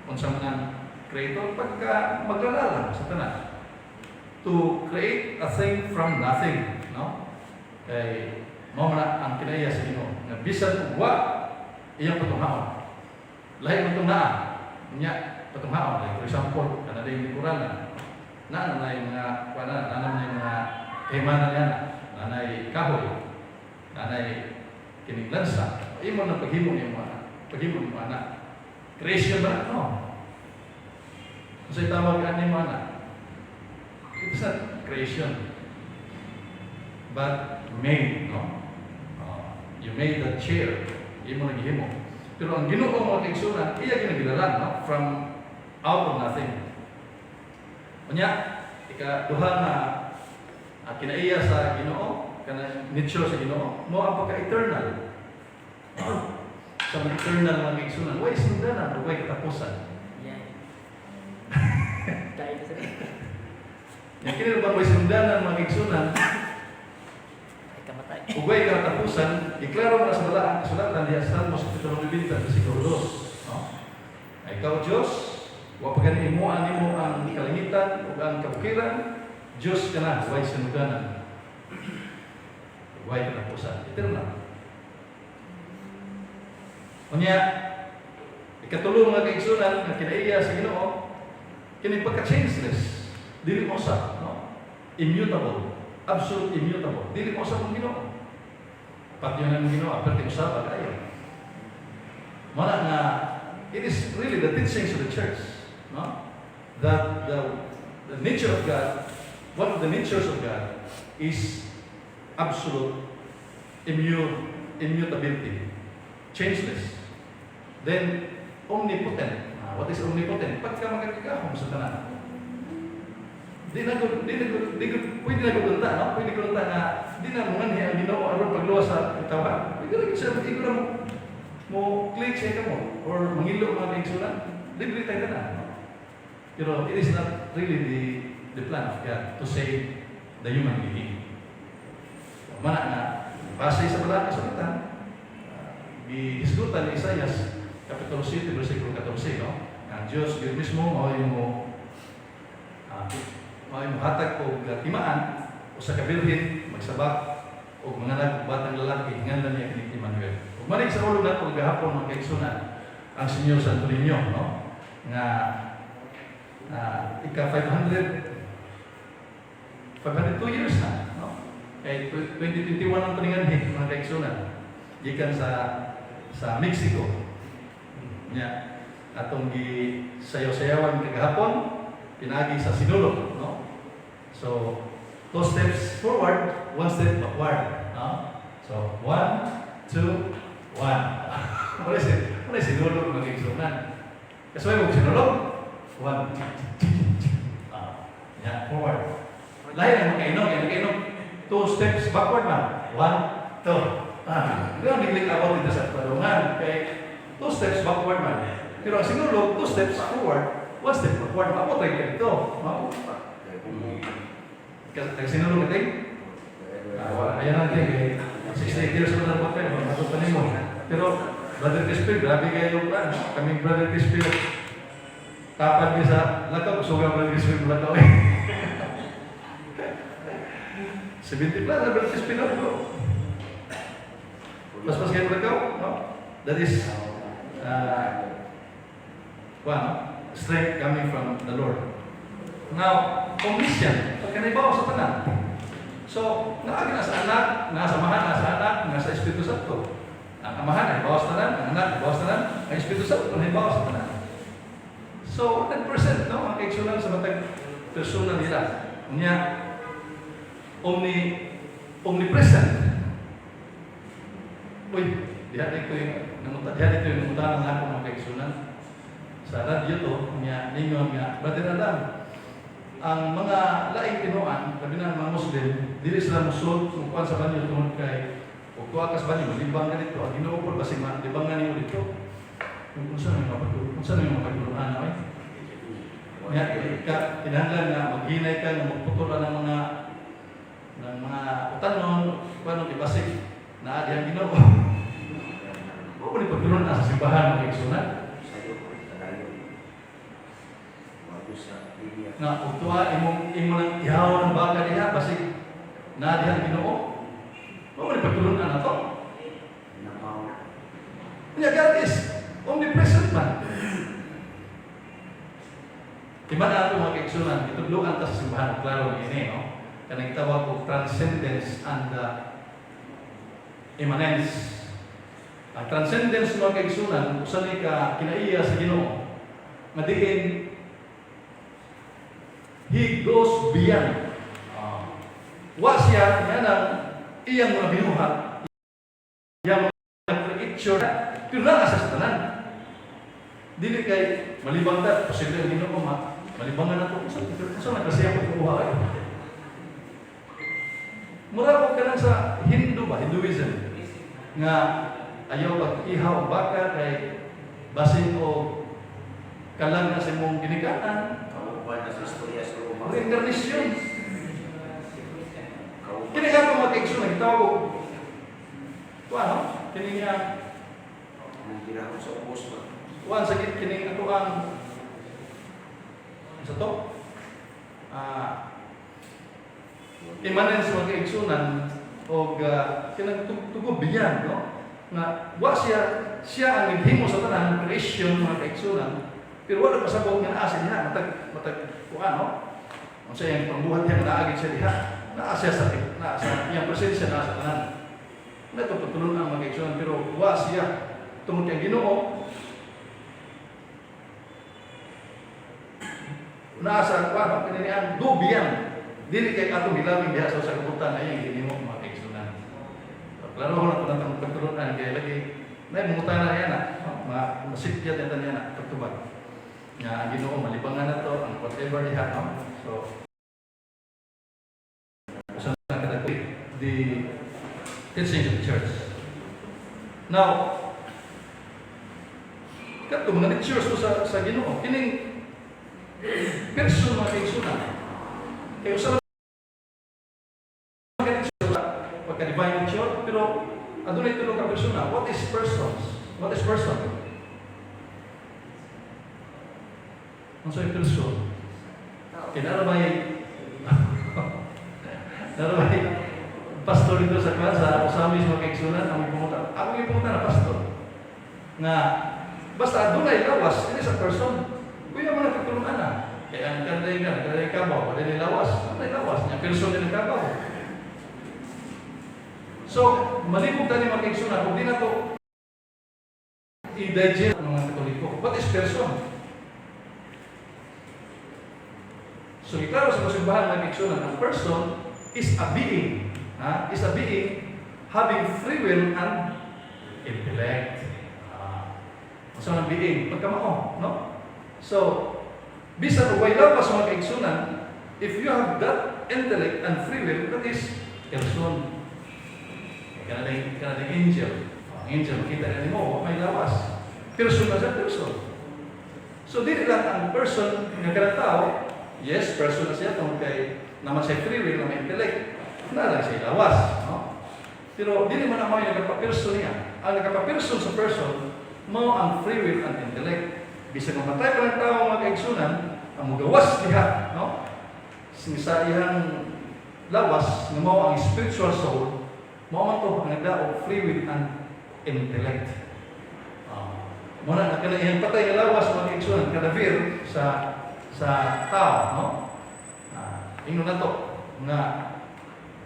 Unsa man ang creator? Pagka maglalalang sa tanan. To create a thing from nothing, no? Kay mao man na ang kinaiya sa Ginoo nga bisan og wa iyang patunghaon. Lahi man itong naa. Nya patunghaon, like for example, kana yung likuran na naa na yung mga kuana, naa na yung mga kahimanan niya na nanay kahoy, nanay kining lansa. Imo na paghimo nimo ana. Paghimo nimo ana. Creation ba no? Unsay tawag ani mo ana? It is not creation, but made, no? You made the chair, imo na gihimo. Pero ang Ginoo, mga kaigsunan, iya ginagilalan, no? From out of nothing. Unya, ikaduha nga kinaiya sa Ginoo, kana nature sa Ginoo, mo ang pagka-eternal. Sa mga eternal, mga kaigsunan, way sinugdanan, way katapusan. Yan. Dahil sa Yang kini bang way sinugdanan, mga kaigsunan, ay kamatay. Ug way katapusan, iklaro na sa balaan kasulatan diha sa Salmos kapitulo 90 bersikulo 2, no? Ay ikaw Dios, wa pa gani himuan nimo ang kalangitan ug ang kabukiran, Dios ka na, way sinugdanan, way katapusan, eternal. Unya, ikatulo, mga kaigsunan, nga kinaiya sa Ginoo, kini pagka-changeless, dili mo sa, no? Immutable, absolute immutable. Dili mo sa kung Ginoo. Patyo na ng Ginoo, aperte usaba kayo. Mana nga it is really the teachings of the Church, no? That the nature of God, one of the natures of God is absolute immutability, changeless. Then, omnipotent. Ah, what is omnipotent? Pagka makakagahom sa tanan. Di na gud, pwede na gud unta, no? Pwede gud unta nga di na mo nganhi ang Ginoo aron pagluwas sa katawhan. Pwede na gud siya igo na mo click sa mo or mangilo, mga kaigsunan. Libre tayo tanan, no? Pero it is not really the plan of God to save the human being. Mana nga base sa balaan kasulatan, gihisgutan ni Isaias kapitulo 7 bersikulo 14, no? Ang Dios gyud mismo mao'y mohatag og timaan, usa ka birhen magsabak og manganak og batang lalaki, nganlan niya kining Emmanuel. Ug manig sa ulo nato gahapon, mga kaigsunan, ang Señor Santo Niño, no? Nga ika 500 502 years na, no? Kay 2021 ang taninganhi, mga kaigsunan, gikan sa Mexico. Nya atong gi sayaw-sayawan kagahapon pinagi sa sinulog, no? So two steps forward, one step backward, no? So one, two, one. Wala si sinulog, mga kaigsunan. Kasi may sinulog, one, ah, yeah, forward. Lain ang makainom, kaya makainom, two steps backward man. One, two. Ah, pero naglik about dito sa palungan, kay two steps backward man. Pero ang sinulog, two steps forward, one step backward. Maabot rin kayo dito. Maabot pa. Kasi sinulog natin? Ah, wala. Ayan natin. Kay 68 years old na po. Pero, Brother Crispin, grabe kayo pa, no? Kaming Brother Crispin, tapad mi sa lakaw, suga Brother Crispin, lakaw eh. 70 plus na Brother Crispin, no, bro? Mas kayo lakaw, no? That is, one, strength coming from the Lord. Now, omniscient, pagkanaibaw sa tanan. So, naagi na sa anak, nasa Amahan, nasa anak, nasa Espiritu Santo. Ang Amahan ay bawas tanan, ang anak ay bawas tanan, ang Espiritu Santo ay bawas tanan. So, 100%, no, ang kaigsunan sa matag persona nila. Unya, omnipresent. Uy, diha dito yung nangutan ng ako, mga kaigsunan. Sa radyo to, niya, ningon nga, "Brother Adam, ang mga laing tinuan, labi na ang mga Muslim, dili sila musod kung kuan sa banyo tungod kay kung kuha ka sa banyo, malibang ka dito, ang Ginoo po basig malibang nga ninyo dito." Kung unsa may mapagtuluan na eh. Nya ka kinahanglan nga maghinay ka nga magputol ng mga utanon, kuan ibasig naa diyang Ginoo. Wa mo ni pagtulunan sa simbahan, mga kaigsunan. Sayo ko, Tagalog. Bago sa linya. Nga ug tuwa imong imo nang ihaw ng baka diha basig naa diyang Ginoo. Wa mo ni pagtulunan na to. Namaw. Nya God is omnipresent man. Di ba na ito, mga kaigsunan, itudloan ta sa simbahan, klaro ini, no? Kanang gitawag og transcendence and immanence. Ang transcendence, mga kaigsunan, usa ni ka kinaiya sa Ginoo nga diin He goes beyond. Wa siya nga nang iyang mga binuhat, iyang mga creature, pero naa sa tanan. Dili kay malibang ta, posible ang Ginoo ma, malibangan na to. Unsa man kasi ang pagkuha ay? Mura ko kanang sa Hindu ba, Hinduism, nga ayaw pag ihaw og baka kay basin og kalang na sa imong ginikanan, Kauban na sa istorya sa Roma. Reincarnation. Kauban. Kini nga ko, mga kaigsoon, nagtawag ko. Kuan, no? Kini nga, Ang ginahon sa ubos ba? Kuan sa kini ako ang sa to? Immanence, mga kaigsunan, og kinang tugo beyond, no? Nga wa siya siya ang naghimo sa tanan creation, mga kaigsunan, pero wala pasabot nga naa siya diha matag matag kuan, no? Unsa iyang pangbuhat niya, naa siya diha, naa sa iyang presensya, naa sa tanan na ito pagtulon ang mga kaigsunan, pero wa siya tungod kay Ginoo naa sa kuan, no? Kini ang go beyond, dili kay atong gilaming diha sa usa ka butang ay ang ginimo, mga kaigsunan. So, klaro ko na ito natong pagtulunan kay lagi na mangutana niya na, no? Ma masipyat niya niya na pagtubag. Nga ang Ginoo malibangan na to ang whatever diha, no? So usa na kadako the teachings of the church. Now, kato mga natures to sa Ginoo kining person, mga kaigsunan. Kay usa lang ka nature, pagka divine nature, pero adunay tulo ka persona. What is persons? What is person? Unsa yung person? Kay nara bay pastor dito sa kwan sa Osamis, mga kaigsunan, ang pumunta. Ako yung pumunta na pastor. Nga basta adunay lawas, ini sa person. Kuya mga pagtulungan na. Kaya ang kanday nga, kanday kabaw, wala ni lawas, wala lawas, niya person din ang kabaw. So, malibog tani, mga kaigsunan, kung di na to i-digest ng mga Katoliko. What is person? So, iklaro sa kasimbahan, mga kaigsunan, ang person is a being. Ha? Is a being having free will and intellect. So, ang being, pagkamao, no? So, bisan og way lawas, mga kaigsunan, if you have that intellect and free will, that is person. Kanang angel. Ang angel, makita na nimo, wa may lawas. Person na siya, person. So, dili lang ang person nga kanang tao, yes, person na siya, tungod kay naman siya free will, na may intellect, na lang siya lawas. No? Pero dili man ang mga nagpa-person niya. Ang nagpa-person sa person, mao ang free will and intellect. Bisag mamatay pa ng tao, mga kaigsunan, ang mugawas diha, no? Sa iyang lawas, nga mao ang spiritual soul, mao man to ang nagdaog free will and intellect. Mao na kana iyang patay nga lawas, mga kaigsunan, kadaver sa tao, no? Ingnon nato nga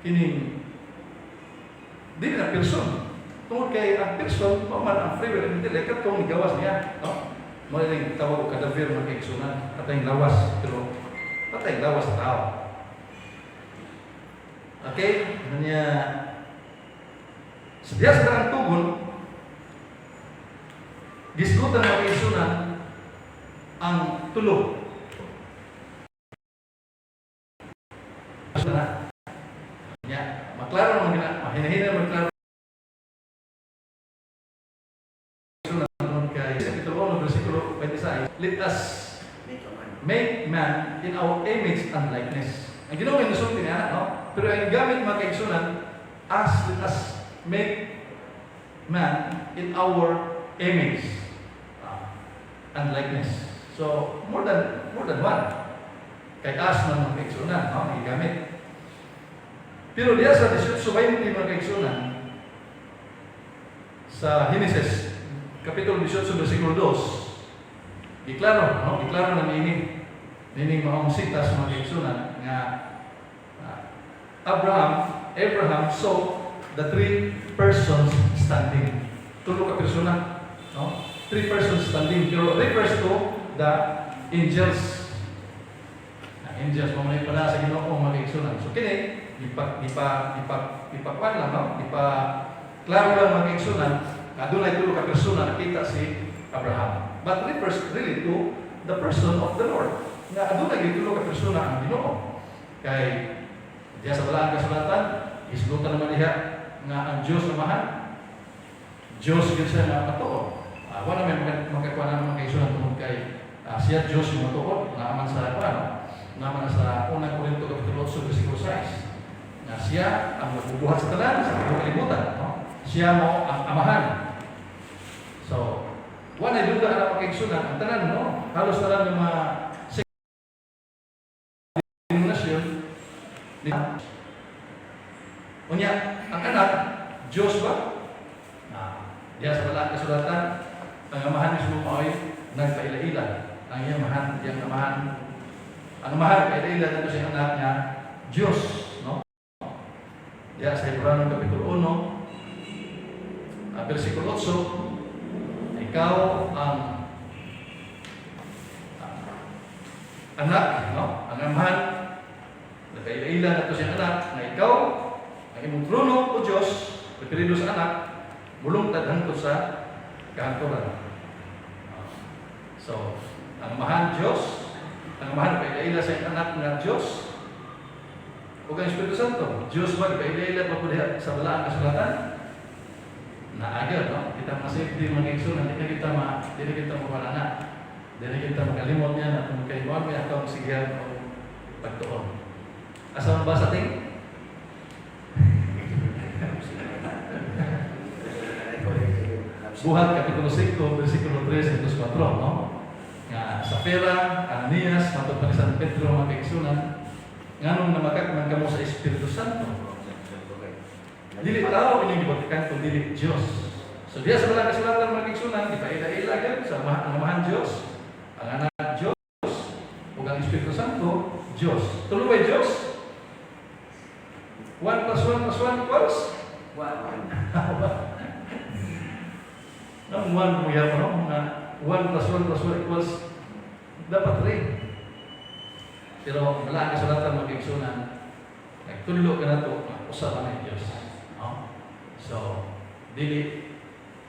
kining dili na person. Tungod kay ang person, mao man ang free will and intellect katong gawas niya, no? Mao ning tawag og kadaver, mga kaigsunan, patay lawas, pero patay lawas sa tao. Okay, niya sa diya sa daang tugon, gisgutan, mga kaigsunan, ang tulo. Na. Nya, maklaro naman gina, mahinahina maklaro kay Kapitulo 1 versikulo 26, "Let us Make a man. Make man in our image and likeness." Ang Ginoo yung nasulti niya, no? Pero ang gamit, mga kaigsunan, as let us make man in our image and likeness. So, more than one. Kay us man, mga kaigsunan, no? Ang gigamit. Pero diya sa 18:20, mga kaigsunan, sa Genesis, Kapitulo 18, versikulo 2, giklaro, no? Giklaro na niini nining maong sitas, mga kaigsunan, nga Abraham saw the three persons standing. Tulo ka persona, no? Three persons standing, pero refers to the angels. Na angels mo man pala sa Ginoo, mga kaigsunan. So kini gipa gipa gipa gipakuan lang, no? Gipa klaro lang, mga kaigsunan, nga adunay tulo ka persona nakita si Abraham. But refers really to the person of the Lord. Nga adunay gyud tulo ka persona ang Ginoo. Kay diya sa Balaang Kasulatan, isgutan naman diha nga ang Dios Amahan, Dios gyud siya nga matuod. Wala may makakuha na mga kaigsunan tungod kay siya Dios yung matuod, naaman sa kuan, no? Naaman sa Unang Korinto kapitulo 8 versikulo 6. Nga siya ang nagbubuhat sa tanan sa tibuok kalibutan, no? Siya mao ang Amahan. So, wala duda ang mga kaigsunan, ang tanan, no? Halos tanan ng mga denominasyon ni. Unya, ang anak, Diyos ba? Diya sa Balaang Kasulatan, ang Amahan mismo mao'y nagpaila-ila. Ang iyang amahan, iyang amahan, ang Amahan paila-ila nato sa anak niya, Diyos, no? Diya sa Hebreo Kapitulo 1, versikulo 8, ikaw ang anak, no? Ang Amahan, nagkaila-ila nato siyang anak, na ikaw, ang imong trono, O Diyos, referido sa anak, mulungtad hangtod sa kahangturan. So, ang Amahan Diyos, ang Amahan paila-ila sa iyang anak nga Diyos, ug ang Espiritu Santo, Diyos ba, paila-ila pa po diha sa Balaang Kasulatan? Naagad, no? Kita mga safety, mga igsoon, hindi na kita mawala na. Hindi na kita makalimot niya na kung kay mo may atong sigihan o pagtuon. Asa man ba sa ting? Buhat Kapitulo 5, versikulo 3 hanggang 4, no? Nga Safira, Ananias, matod pa ni San Pedro, mga kaigsunan, nganong namakak man kamo sa Espiritu Santo? Dili tao inyong gibatikan kun dili Diyos. So diya sa Balaang Kasulatan, mga kaigsunan, di pa ila-ila gyud sa ang Amahan Diyos, ang Anak Diyos, ug ang Espiritu Santo Diyos. Tulo ba'y Diyos? 1 plus 1 plus 1 equals? One. No, 1 mo yan, no? Nga 1 plus 1 plus 1 equals dapat 3. Pero ang Balaang Kasulatan, mga kaigsunan, nagtulo ka na to, nga usa lang ang Diyos. No? So, dili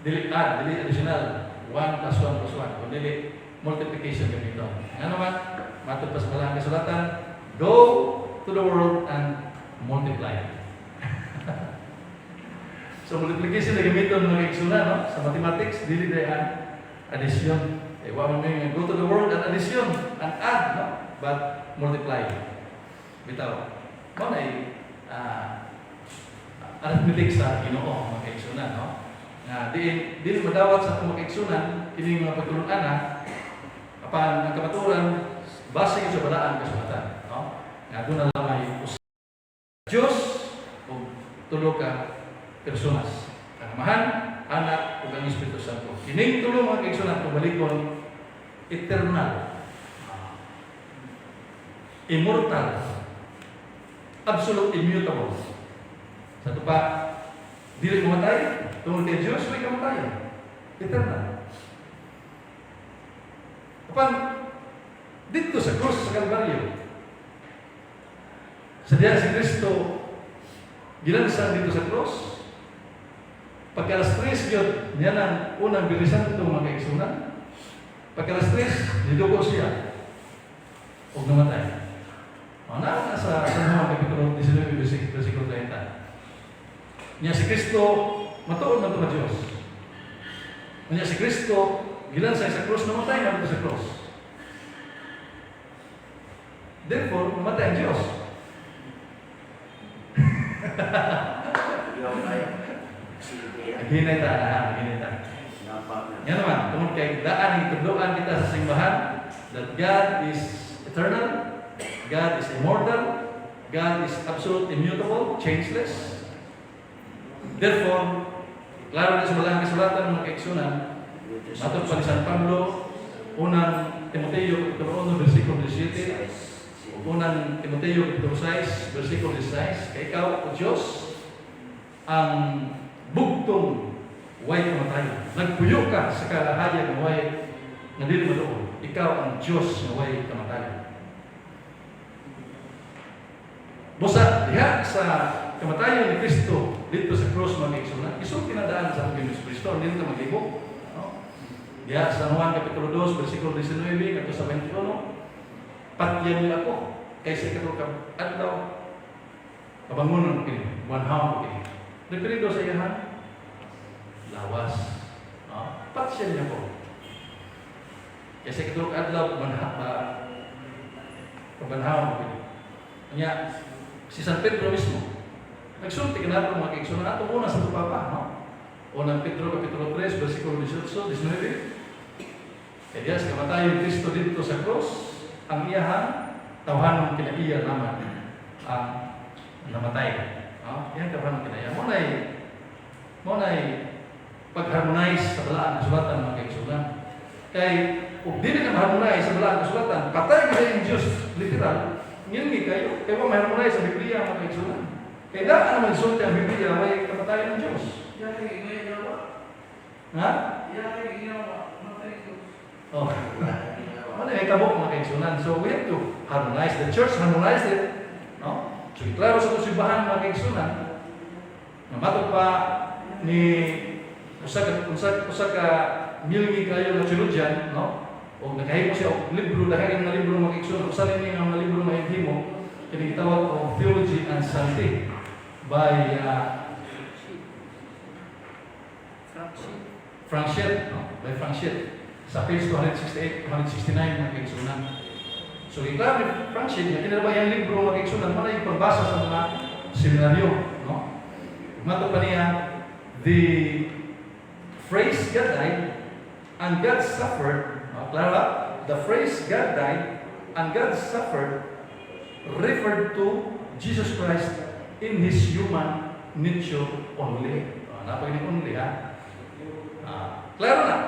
dili add, dili additional 1 plus 1 plus 1, kung dili multiplication gamito. Nga naman, matod pa sa Balaang Kasulatan, go to the world and multiply. So multiplication na gamiton, mga kaigsunan, no? Sa mathematics, dili day ang addition. Eh, wa man may go to the world and addition and add, no? But multiply. Bitaw. Mao na. arithmetic sa Ginoo, mga kaigsunan, no? Nga diin dili madawat sa atong mga kaigsunan kining mga pagtulun-ana, apan ang kamatuoran base gyud sa Balaan Kasulatan, no? Nga doon na lamay usa Dios ug tulo ka personas: ang Amahan, Anak ug ang Espiritu Santo. Kining tulo, mga kaigsunan, kung balikon, eternal, immortal, absolute, immutable. Sa ato pa, dili mamatay, tungod kay Diyos, may kamatayan. Eternal. Apan, dito sa krus sa Kalbaryo, sa diya si Kristo gilansan dito sa krus, pagka alas 3 yun, niya ang unang Biyernes Santo, mga kaigsunan. Pagka alas 3, nidugo siya o namatay. O, na sa San Juan Kapitulo 19, versikulo 30. Niya si Kristo, matuod man ito nga Diyos. Niya si Kristo, gilansay sa krus, namatay man ito sa krus. Therefore, namatay ang Diyos. Yung ay sige. Naghinay ta na, naghinay ta. Napa na. Yan naman, tungod kay daan ang itudloan kita sa simbahan that God is eternal, God is immortal, God is absolute, immutable, changeless. Therefore, klaro na sa Balaan Kasulatan, mga kaigsunan, matod pa ni San Pablo, Unang Timoteo, Kapitulo 1, versikulo 17, ug Unang Timoteo, Kapitulo 6, versikulo 16, kay ikaw, O Diyos, ang bugtong way kamatayon. Nagpuyo ka sa kalahayag nga way nga dili maduol. Ikaw ang Diyos nga way kamatayon. Busa diha sa kamatayon ni Kristo dito sa cross, mga kaigsunan, isulti na daan sa atong Ginoong Kristo, hindi na maglibog. No? Diha sa Juan Kapitulo 2, versikulo 19 ngadto sa 21, "Patyan niyo ako, kay sa ikatulo ka adlaw, kabangonon ko kini, banhawon ko kini." Referido sa iyang lawas. No? "Patyan niyo ako. Kay sa ikatulo ka adlaw, kabanhawon ko kini." Nya, si San Pedro mismo, nagsulti kanato, mga kaigsunan, ato una sa Papa, no? Unang Pedro Kapitulo 3, versikulo 18, 19. Kaya diya sa kamatayon ni Kristo dito sa cross, ang iyahang tawhanong kinaiya naman ang namatay. No? Iyang tawhanong kinaiya. Mo na'y pag-harmonize sa Balaan Kasulatan, mga kaigsunan. Kay, kung dili ka ma-harmonize sa Balaan Kasulatan, patay ka sa iyong Diyos, literal, ngilngi kayo. Kaya mo ma-harmonize sa Biblia, mga kaigsunan. Kaya daan naman sulti ang Biblia, may kamatayan ng Diyos. Ha? Oh. Ano yung tabo, mga kaigsunan? So we have to harmonize. The church harmonized it. No? So klaro sa simbahan, mga kaigsunan, nga matod pa ni usa ka milgi kayo nga theologian, no? O nakahimo siya og libro, dahil nga libro, mga kaigsunan, usa ni nga mga libro mahimo kini gitawag og Theology and Sanity by Frank Shedd, no? By Frank Shedd. Sa page 268, 269, mga kaigsunan. So, iklaro ni Frank Shedd, nga kini ba yung libro, mga kaigsunan, mana yung pagbasa sa mga seminaryo, no? Matod pa niya, the phrase "God died and God suffered," no? Klaro ba? The phrase "God died and God suffered" referred to Jesus Christ in His human nature only. Oh, napag only ha. Ah, klaro na.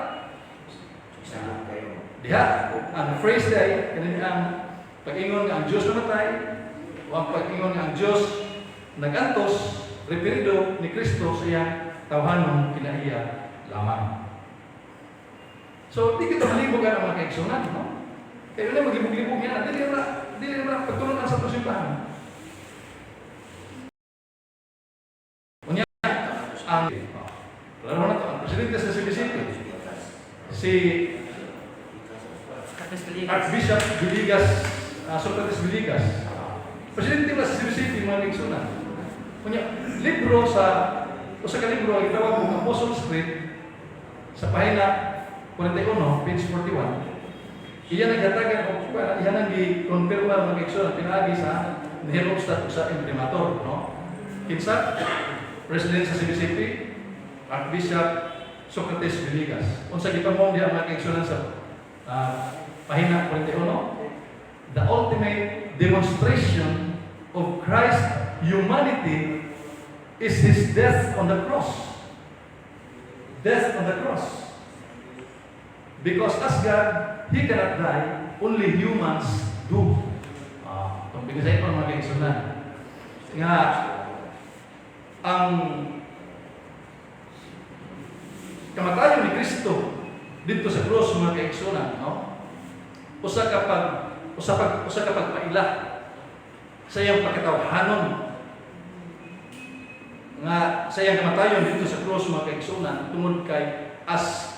Salud kayo. Diha, ang phrase ay, kani ang pag-ingon nga ang Diyos namatay, o ang pag-ingon nga ang Diyos nagantos, referido ni Kristo sa iyang tawhanong kinaiya lamang. So, di kita malibog ang mga kaigsunan, no? Kaya na maglibog-libog yan, dili na pagtulunan sa atong simbahan. Unya, ang, oh, klaro na to, ang presidente sa CBCP, si Archbishop Villegas, Socrates Villegas, presidente na sa CBCP, mga kaigsunan. Unya, libro sa, usa ka libro, ang gitawag og Apostles' Creed, sa pahina 41, page 41, iya naghatagan og iya nang gi-confirma, mga kaigsunan, pinaagi sa Herostadt ug sa Imprimatur, no? Kinsa? President sa CBCP, Archbishop Socrates Villegas. Unsa gipamong diha, mga kaigsunan, sa pahina 41, the ultimate demonstration of Christ's humanity is His death on the cross. Death on the cross. Because as God, He cannot die, only humans do. Itong binisay ko, mga kaigsunan. Nga, ang kamatayon ni Kristo dito sa cross, mga kaigsunan, no? Usa ka pagpaila sa iyang pagkatawhanon nga sa iyang kamatayon dito sa cross, mga kaigsunan, tungod kay as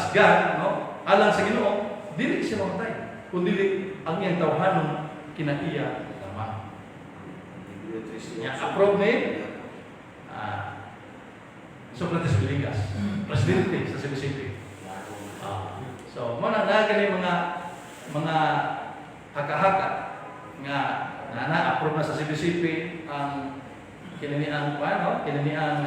God, no, alang sa Ginoo, dili siya mamatay kun dili ang iyang tawhanon kinaiya lamang. Nya approve ni Socrates Villegas, presidente sa CBCP. So, mo na na gani mga haka-haka nga na na-approve na sa CBCP ang kini ang ano, kini ang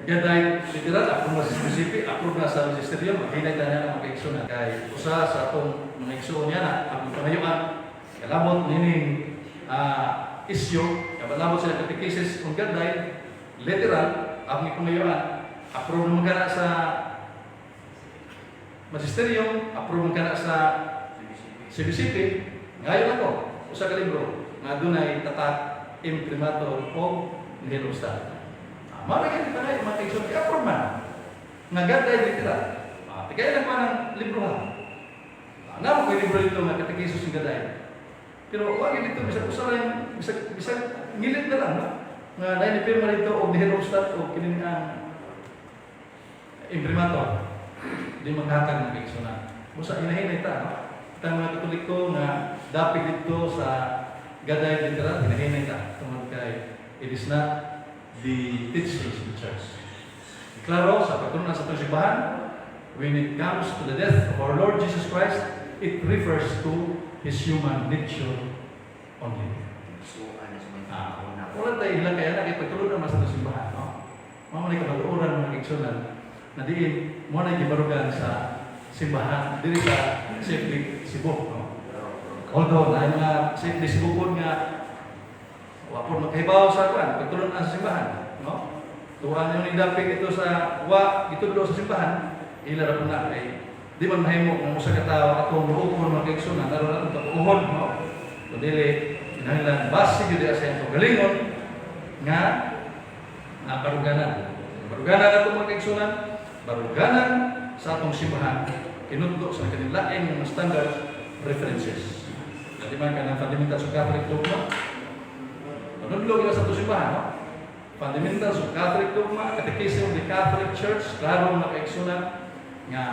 gaday literal, approve na sa CBCP, approve na sa magisterium, maghinay ta na mga kaigsunan. Kay usa sa atong mga igsuon niya na ang panayuan kalabot nining isyu, kalabot sa catechesis kung gaday literal ang ipanayuan, approve naman kana sa magisterium, approve man kana sa CBCP. Ngayon ako, usa ka libro nga dunay tatak imprimatur o nihil obstat. Mao ra gyud panay, mga kaigsoon, i-approve man. Nga gaday literal. Tigay lang man ang libro ha. Naa ko libro dito nga catechesis ng gaday. Pero wa gyud dito bisag usa lang, bisag bisag ngilit na lang, no. Nga naay ni pirma dito og nihil obstat o kini ang imprimatur. Di maghatag ng kaigsunan. Busa hinahinay ta, no? Tang mga Katoliko nga dapit dito sa gaday literal, hinahinay ta tungod kay it is not the teachings of the church. Klaro sa pagtulunan sa atong simbahan, when it comes to the death of our Lord Jesus Christ, it refers to His human nature only. Wala tayo ilang kaya na kay pagtulunan man sa atong simbahan, no? Mao man kamatuoran, mga kaigsunan, na diin mo na gibarugan sa simbahan diri sa CFD Cebu, no? Although na mga CFD Cebu pod nga wa pod makahibaw sa kuan pagtulunan sa simbahan, no? Tuwan yung nidapit ito sa wa gitudlo sa simbahan, ila ra po na kay di man mahimo kung usa ka tawo atong luokon, mga kaigsunan, aron atong katuohon, no? Kun dili kinahanglan base gyud sa iyang kaugalingon nga nabaruganan. Baruganan ato, mga kaigsunan, baruganan sa atong simbahan kinudlo sa kanilaing mga standard references. Dati man kanang Fundamentals of Catholic Dogma. Panudlo gina sa atong simbahan, no? Fundamentals of Catholic Dogma, Catechism of the Catholic Church, klaro, mga kaigsunan, nga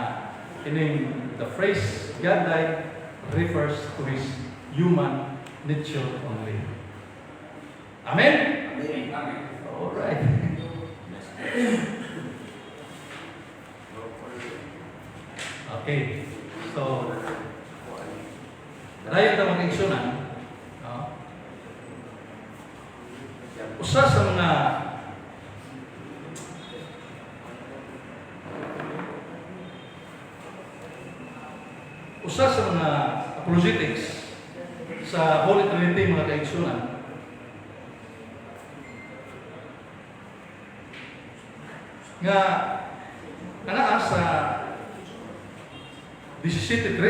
kining the phrase "God died" refers to His human nature only. Amen? Amen. All right. Okay. So, dayon ta, mga kaigsunan, no? Usa sa mga apologetics sa Holy Trinity, mga kaigsunan, nga anaa sa 17.3,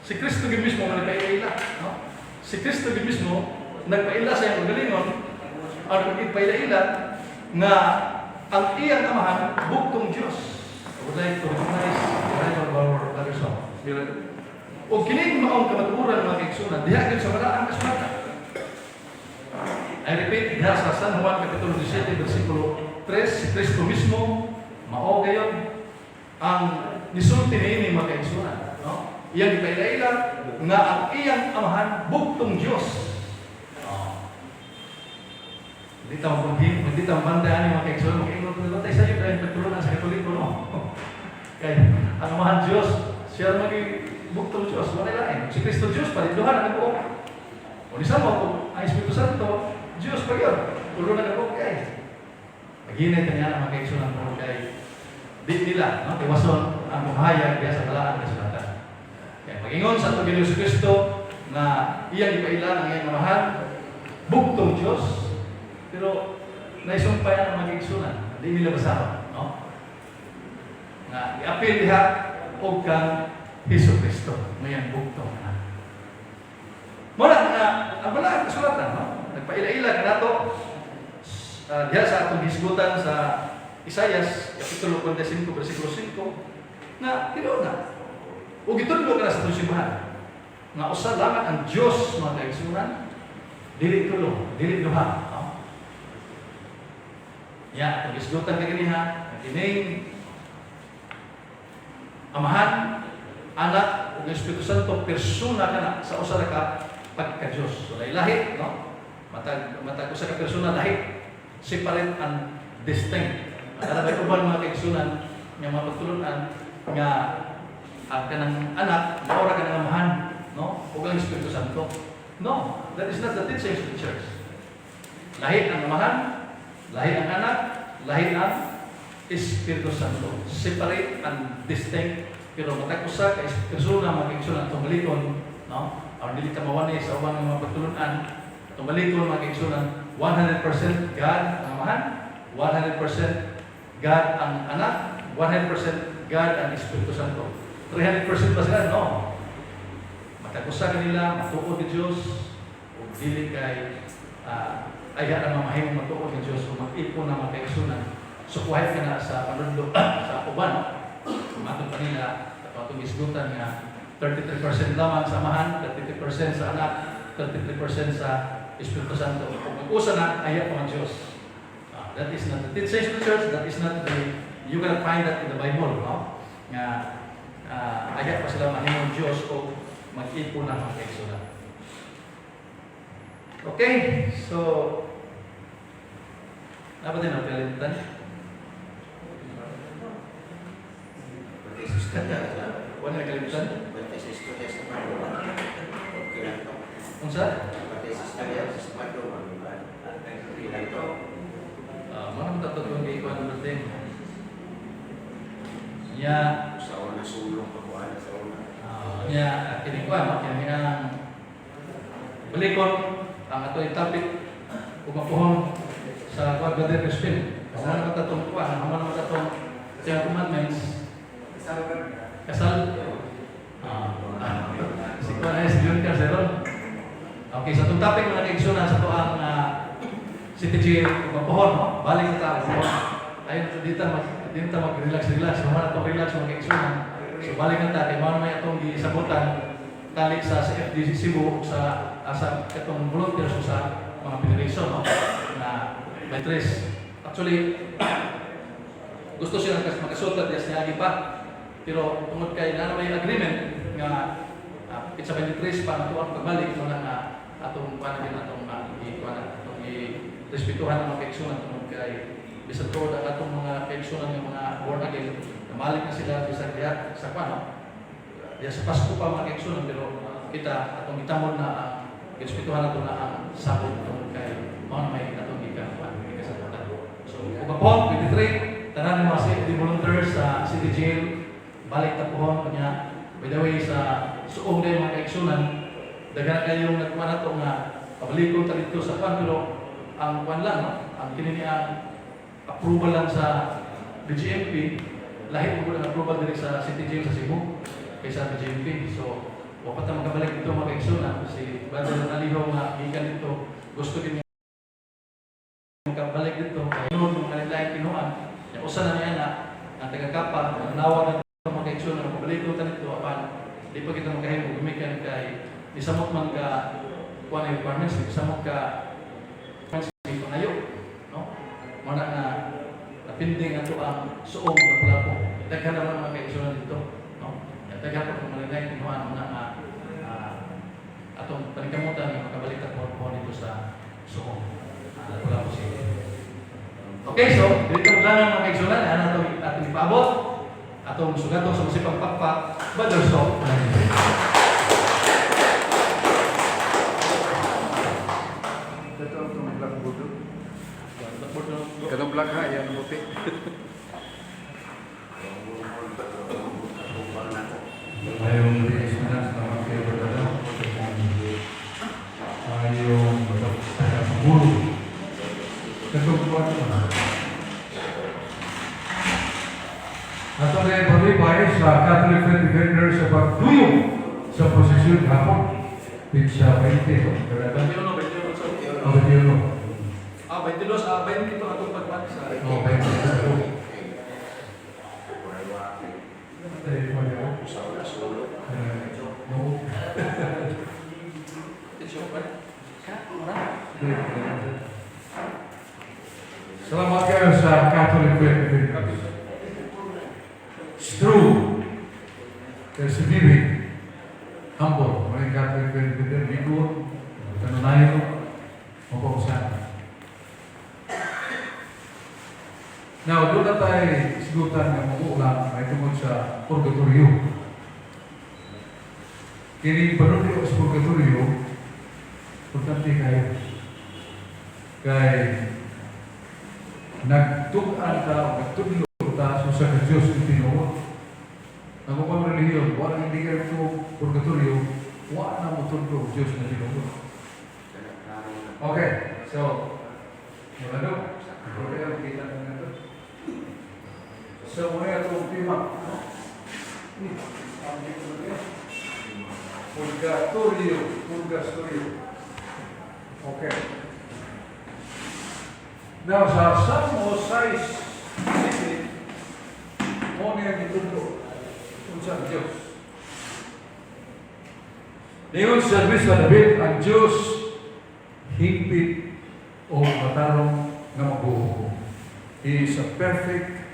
si Kristo gyud mismo nga nagpaila, no? Si Kristo gyud mismo nagpaila sa iyang kaugalingon aron ipailaila nga ang iyang amahan bugtong Dios. I would like to recognize the arrival of our brother Son. O kining maong kamatuoran, mga kaigsunan, diha gyud sa balaang kasulatan. I repeat, diha sa San Juan Kapitulo 17, versikulo 3, si Kristo mismo, mao gayon ang nisulti niini, mga kaigsunan, no? Iyang ipailaila nga ang iyang amahan bugtong Dios. Oh. Hindi ta mapaghin, hindi ta mabanda ani, mga kaigsunan, makaingon ko tayo sa iyo dahil pagtulunan sa Katoliko, no? Kay ang amahan Dios, siya magi bugtong Dios, wala lain. Si Kristo Dios, paliduhan ang buok. O ni mo kung ang Espiritu Santo, Diyos pa yun. Tulo na ka kay. Paghinay ta niya ang mga kaigsunan tungod kay di nila, no? Tiwason ang pamahayag diya sa balaan nga kasulatan. Kaya pag-ingon sa atong Ginoong Kristo na iyang ipailan ang iyang amahan, bugtong Diyos, pero naisumpay ang mga kaigsunan, di nila basahon, no? Nga iapil diha og kang Hesus Kristo, ngayang bugtong na. Muna nga ang balaan kasulatan, no? Nagpaila-ila kanato diha sa atong hisgutan sa Isayas kapitulo 45 bersikulo 5 na tinuod na. Ug gitudlo kana sa atong simbahan nga usa lamang ang Dios, mga kaigsunan, dili tulo, dili duha, no? Ya, atong hisgutan kay kaniha nga kining Amahan, Anak, ug Espiritu Santo persona kana sa usa ra ka pagka-Dios. So lahi, no? Matag usa ka persona lahi, separate and distinct. Para ba uban mga kaigsunan nga mga pagtulunan nga ang kanang anak mao ra kanang amahan, no? Ug ang Espiritu Santo. No, that is not the teachings of the church. Lahi ang amahan, lahi ang anak, lahi ang Espiritu Santo. Separate and distinct, pero matag usa ka persona, mga kaigsunan, atong balikon, no? Aron dili ta mawani sa uban nga mga pagtulunan, atong balikon, mga kaigsunan, 100% God ang Amahan, 100% God ang Anak, 100% God ang Espiritu Santo. 300% ba sila? No. Matag usa kanila matuod ni Dios ug dili kay ayha ra mamahimong matuod ni Dios ug mag-ipon na mga kaigsunan. So kuhay ka na sa panudlo sa uban, no? Matod pa nila atong isgutan nga 33% lamang sa Amahan, 33% sa Anak, 33% sa Espiritu Santo. Kung mag-usa na, ayha pa ang Diyos. That is not the teaching of the church, that is not the, you cannot find that in the Bible, no? Nga, ayha pa sila mahimong Diyos o mag-ipon na mga kaigsunan. Okay, so, dapat din ang kalimutan. Pati sa istorya sa Wala na kalimutan? Pati sa istorya sa Padua. Okay lang to. Unsa? Pati sa istorya sa Padua. Okay lang to. Mga naman tatlo yung ikuan ng birthday. Nya, Sa una sulong pagkuhan sa una. Nya kini kuan, no? Kini ang balikon ang ato yung topic ug mapuhon sa kuan, Brother Crispin. Ang naman tatong kuan, ang naman tatong Ten Commandments, kasal. Si kuan ay si John Carceron. Okay, sa itong topic mga kaigsunan sa to ang City Jail ug mapuhon, no? Balik na ta mapuhon. Ayun dito mag-relax relax, mao na to relax mga kaigsunan. So balik na ta kay mao na may atong gisabutan tali sa CFD Cebu ug sa asa katong volunteers o sa mga federation, no? Na may tres. Actually gusto siya makasultat diya sa niagi pa. Pero tungod kay na may agreement nga it's a 23 pa nato ang pagbalik mo na nga atong kuan din atong i kuan atong i respetuhan ang mga kaigsunan tungod kay bisan tuod ang atong mga kaigsunan nga mga born again namalik na sila bisan diha sa kuan, no? Diha sa Pasko pa mga kaigsunan, pero kita atong gitamod na ang respetuhan nato na ang sabot tungod kay mao na may atong gikakuan gikasabutan. So ug 23 tanan mga CFD volunteers sa City Jail, balik ta pohon kanya. By the way, sa suong day mga kaigsunan, daghan kayong nagkuha nato nga pabalikon ta dito sa kuan, pero ang kuan lang, no? Ang kini ni ang approval lang sa BGMP, lahi mo ang approval diri sa City Jail sa Cebu kaysa BGMP. So wa pa ta makabalik dito mga kaigsunan. Si Brother Aliho nga gikan dito gusto din niya makabalik dito kay noon mga kanilang kinuan. Ya, usa na niya na ang taga-Kapa nawag na ito mga kaigsunan nga pabalik ta dito apan di pa kita makahimo gumikan kay di samot man ka kuan ang requirements, di samot ka requirements di pangayo, no? Mao na nga napinding ato ang suong Lapu-Lapu. Daghan naman mga kaigsunan dito, no? Daghan pa kung malinay kinuan mo na nga atong paningkamutan nga makabalik ta po dito sa suong Lapu-Lapu City. Okay, so dito mo lang mga kaigsunan, ano atong atong ipaabot atong sugatong sa masipang pakpak, Brother Sok. Totoo itong Kanang black ha, yan ang puti. Ayong na sa kayo barkada. Ayong pagkakamuro. Katong na. Ato na ipalibay sa Catholic Faith Defenders sa pagduyong sa posisyon hapon. Pizza 20, no? Barkada? 21, 21, sir. O, 21. Ah, 22, ah, 20 ito atong pagmat sa. O, 22. Ay, wala. Eh, no. Salamat kayo sa Catholic Faith Defenders. It's true. Persevering. Humble. Mga Catholic Faith Defender, Bicol, Kanunayo, mapausan. Now, doon na tayo sigutan ng mag-uulang ay tungkol sa purgatorio. Kini panulio sa purgatorio, importante kayo. Kay nagtug-an ta o nagtudlo ta sa sa Diyos ang tinuod. Ang ubang relihiyon, wala hindi kayo ito purgatorio, wala na mo tudlo ang Diyos na tinuod. Okay, so, wala do. Okay, kita na nga to. So, muna itong tema. No? Ang dito na yun. Purgatorio, purgatorio. Okay. Now, sa Salmo 6, mo niya gitudlo unsa ang Diyos. Niyon sa sa David, ang Diyos hingpit o matarong nga maghuhukom. He is a perfect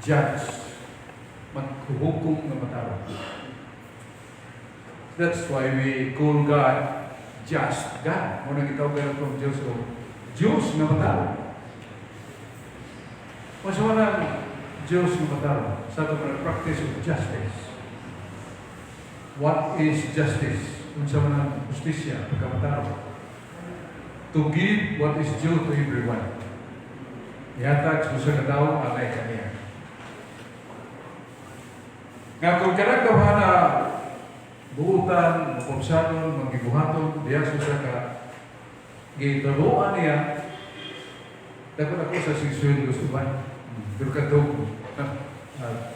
judge. Maghuhukom nga matarong. That's why we call God just God. Mao nang gitawag kayo itong Diyos o Diyos nga matarong. Mas wala Diyos nga matarong sa atong practice of justice. What is justice? Unsa man ang hustisya, pagkamatarong? To give what is due to everyone. Ihatag sa usa ka tawo alay kaniya. Nga kung kanang na buutan, mapugsanon, magibuhaton, diya sa usa ka gitabuan niya, dako ako sa sisweldo subay. Pero katong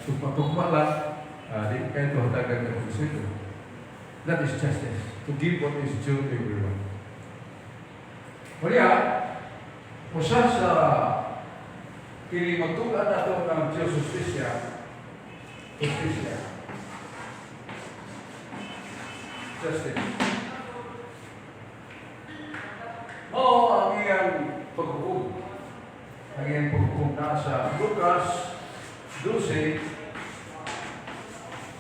tugma-tugma lang, di kayo ito hatagan ng sweldo. That is justice. To give what is due to everyone. Kaya, usa sa kini magtugan nato ng Diyos hustisya, hustisya, justice. Oo, ang iyang paghukom. Ang iyang paghukom nasa Lucas 12,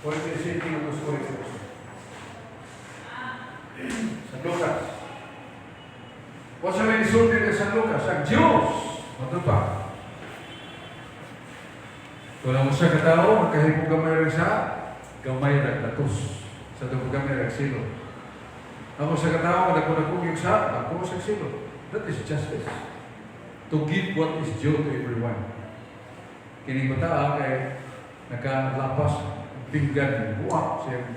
47 to 44. Sa Lucas. O sa may isulti ka sa Lucas, ang Diyos, matupa. Kung ang usa ka tao, magkahimo gamay ra sa gamay ra latos. Sa tubog gamay ra silo. Ang usa ka tao, madako-dako yung sa, dako sa silo. That is justice. To give what is due to everyone. Kining bata kay nakalapas pinggan buak siya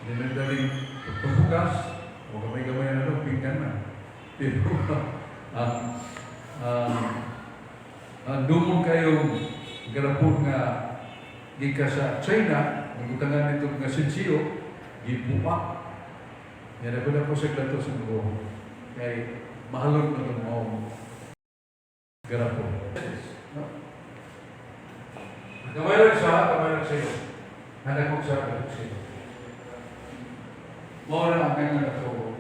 dinadaling pagpabukas o gamay-gamay na doon, pinggan na. Pero ang ang dumon kayong garapon nga gikan sa China, nagutangan nito nga sensiyo, gibuak. Yan ako na po sa glato sa mga kay mahalon na itong mga garapon. No? Gamay lang sa, gamay lang sa iyo. Hanakog sa, hanakog sa iyo. Mao na ang ganyan na ito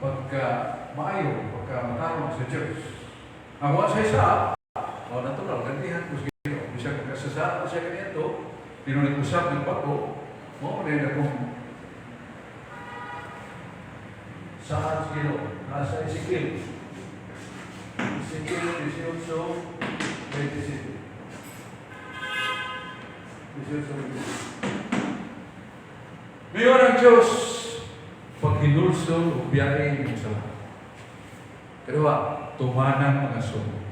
pagka maayo, pagka matarong sa Diyos. Ang wa sa isa, o natural, gantihan ko sa Ginoo. Bisag kasasaan ko siya kaniadto, pero nag-usap ng bago, mao na yun akong saan sa Ginoo. Nasa Ezekiel. Ezekiel 18, 27. 18, 27. Mayon ang Diyos, paghinulsol o biyahe yung sala. Kedua, Tumanang mga sugo.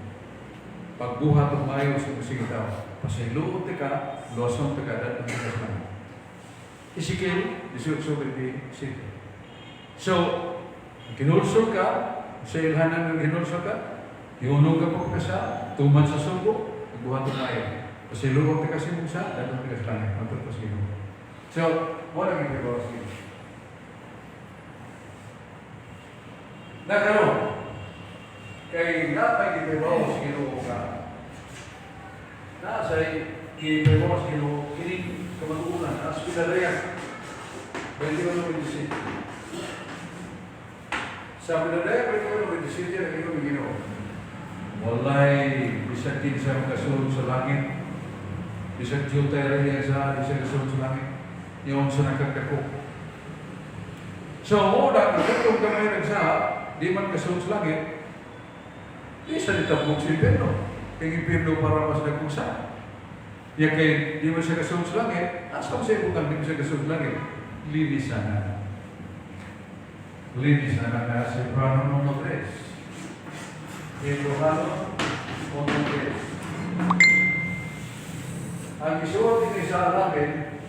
Pagbuhat og maayo sa sige tao. Pasayloon ka, luwason ka, dadto ka sa langit. Ezekiel 18:27. So, ginulsol ka, sa ilhanan ng ginulsol ka, hiunong ka po ka sa, tuman sa sugo, nagbuhat og maayo. Pasayloon ka sa imong sa, dadto ka sa langit. Matod pa sa Ginoo. So, wala nang ibabaw sa Ginoo. Nakaroon, kay napay gibabaw sa Ginoo ka, nasa gibabaw sa Ginoo kining kamatuoran, as Pilarean, 21:27. Sa Pilarean, 21:27, ang iyong Ginoo. Walay, bisag kinsa makasulod sa langit, bisag jutay ra iya sa bisag kasulod sa langit, yung sa nakagdako. So, una, kung katong kamay nagsaha, di man kasulod sa langit, di sa nitabok sa impyerno. Kay impyerno para mas nagkungsa. Ya kay di man siya kasulod sa langit, asa mo siya ibutang di man siya kasulod sa langit? Linisan na. Linisan na na si Hebrano 1:3. Hebrano 1:3. Ang isuot ni sa langit,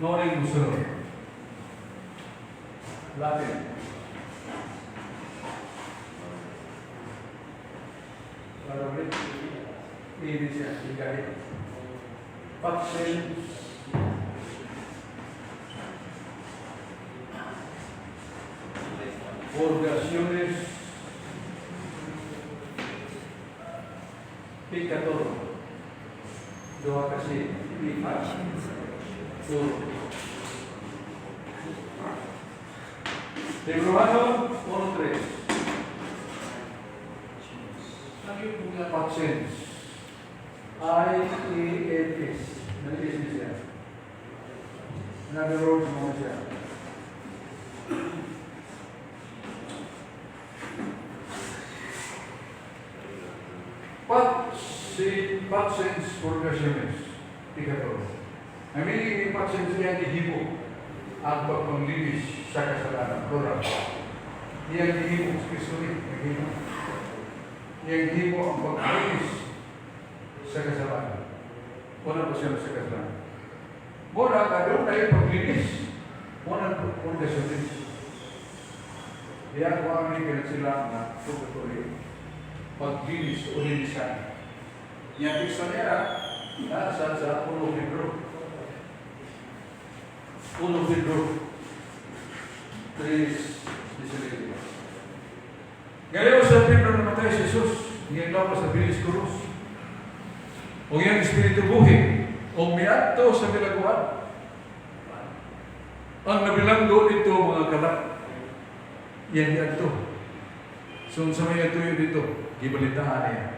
noong musunod. Latin. Para ulit, ini siya, igalit. Patsen. Purgaciones Pecador. Duha kasi P5. Puro. Hebreano 1:3. Patience. I-E-N-S. Nag-S siya. In other words, mo siya. Patience purgaciones. Ikatlo. Ang meaning ni patience niya gihimo ang pagpanglinis sa kasalanan. Plural. Iyang gihimo, si Kristo ni, naghimo. Iyang gihimo ang pagpanglinis sa kasalanan. Wala pa siya sa kasalanan. Muna, kadung na yung paglinis. Muna, purgaciones. Diyan ko ang ganun sila na purgatory. Paglinis o linisan. Yang teksto niya, nasa sa 1 Pedro. 1 Pedro 3:19. Ngayon sa Pedro namatay si Jesus, ngayong lapas sa bilis krus. O iyang espiritu buhi, o miadto sa bilangguan. Ang nabilanggo dito mga kalak, yan miadto. So sa may tuyo dito, gibalitaan niya.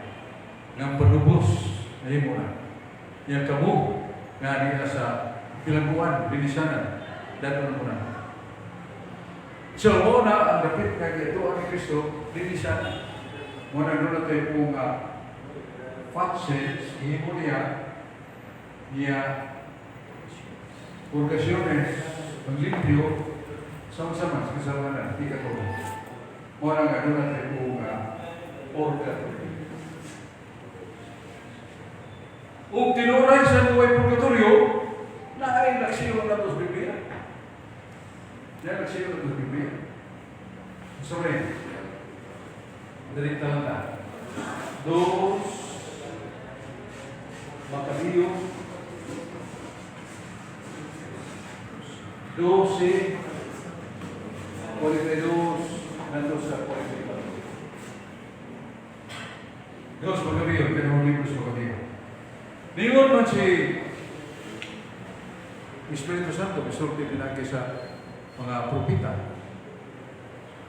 Ng panubos, ayun mo na. Yang kamo, nga niya sa bilangguan, linisanan, dato na muna. So, mo na, ang dapit nga gituan ni Kristo, linisanan. Muna doon na tayo po nga patience, himo niya, niya purgaciones, paglimpyo, sama-sama sa kasalanan, di ka ko. Muna nga doon na tayo po nga purgatory. Kung tinuray sa buhay purgatorio, naay naksiyon na sa Biblia. Yan naksiyon na sa Biblia. Sorry. Dali lang na. 2 Macabeo 12:42 nandun sa 44. 2 Macabeo, pinahong libro sa Macabeo. Ningon man si Espiritu Santo, misulti pinagi sa mga propeta,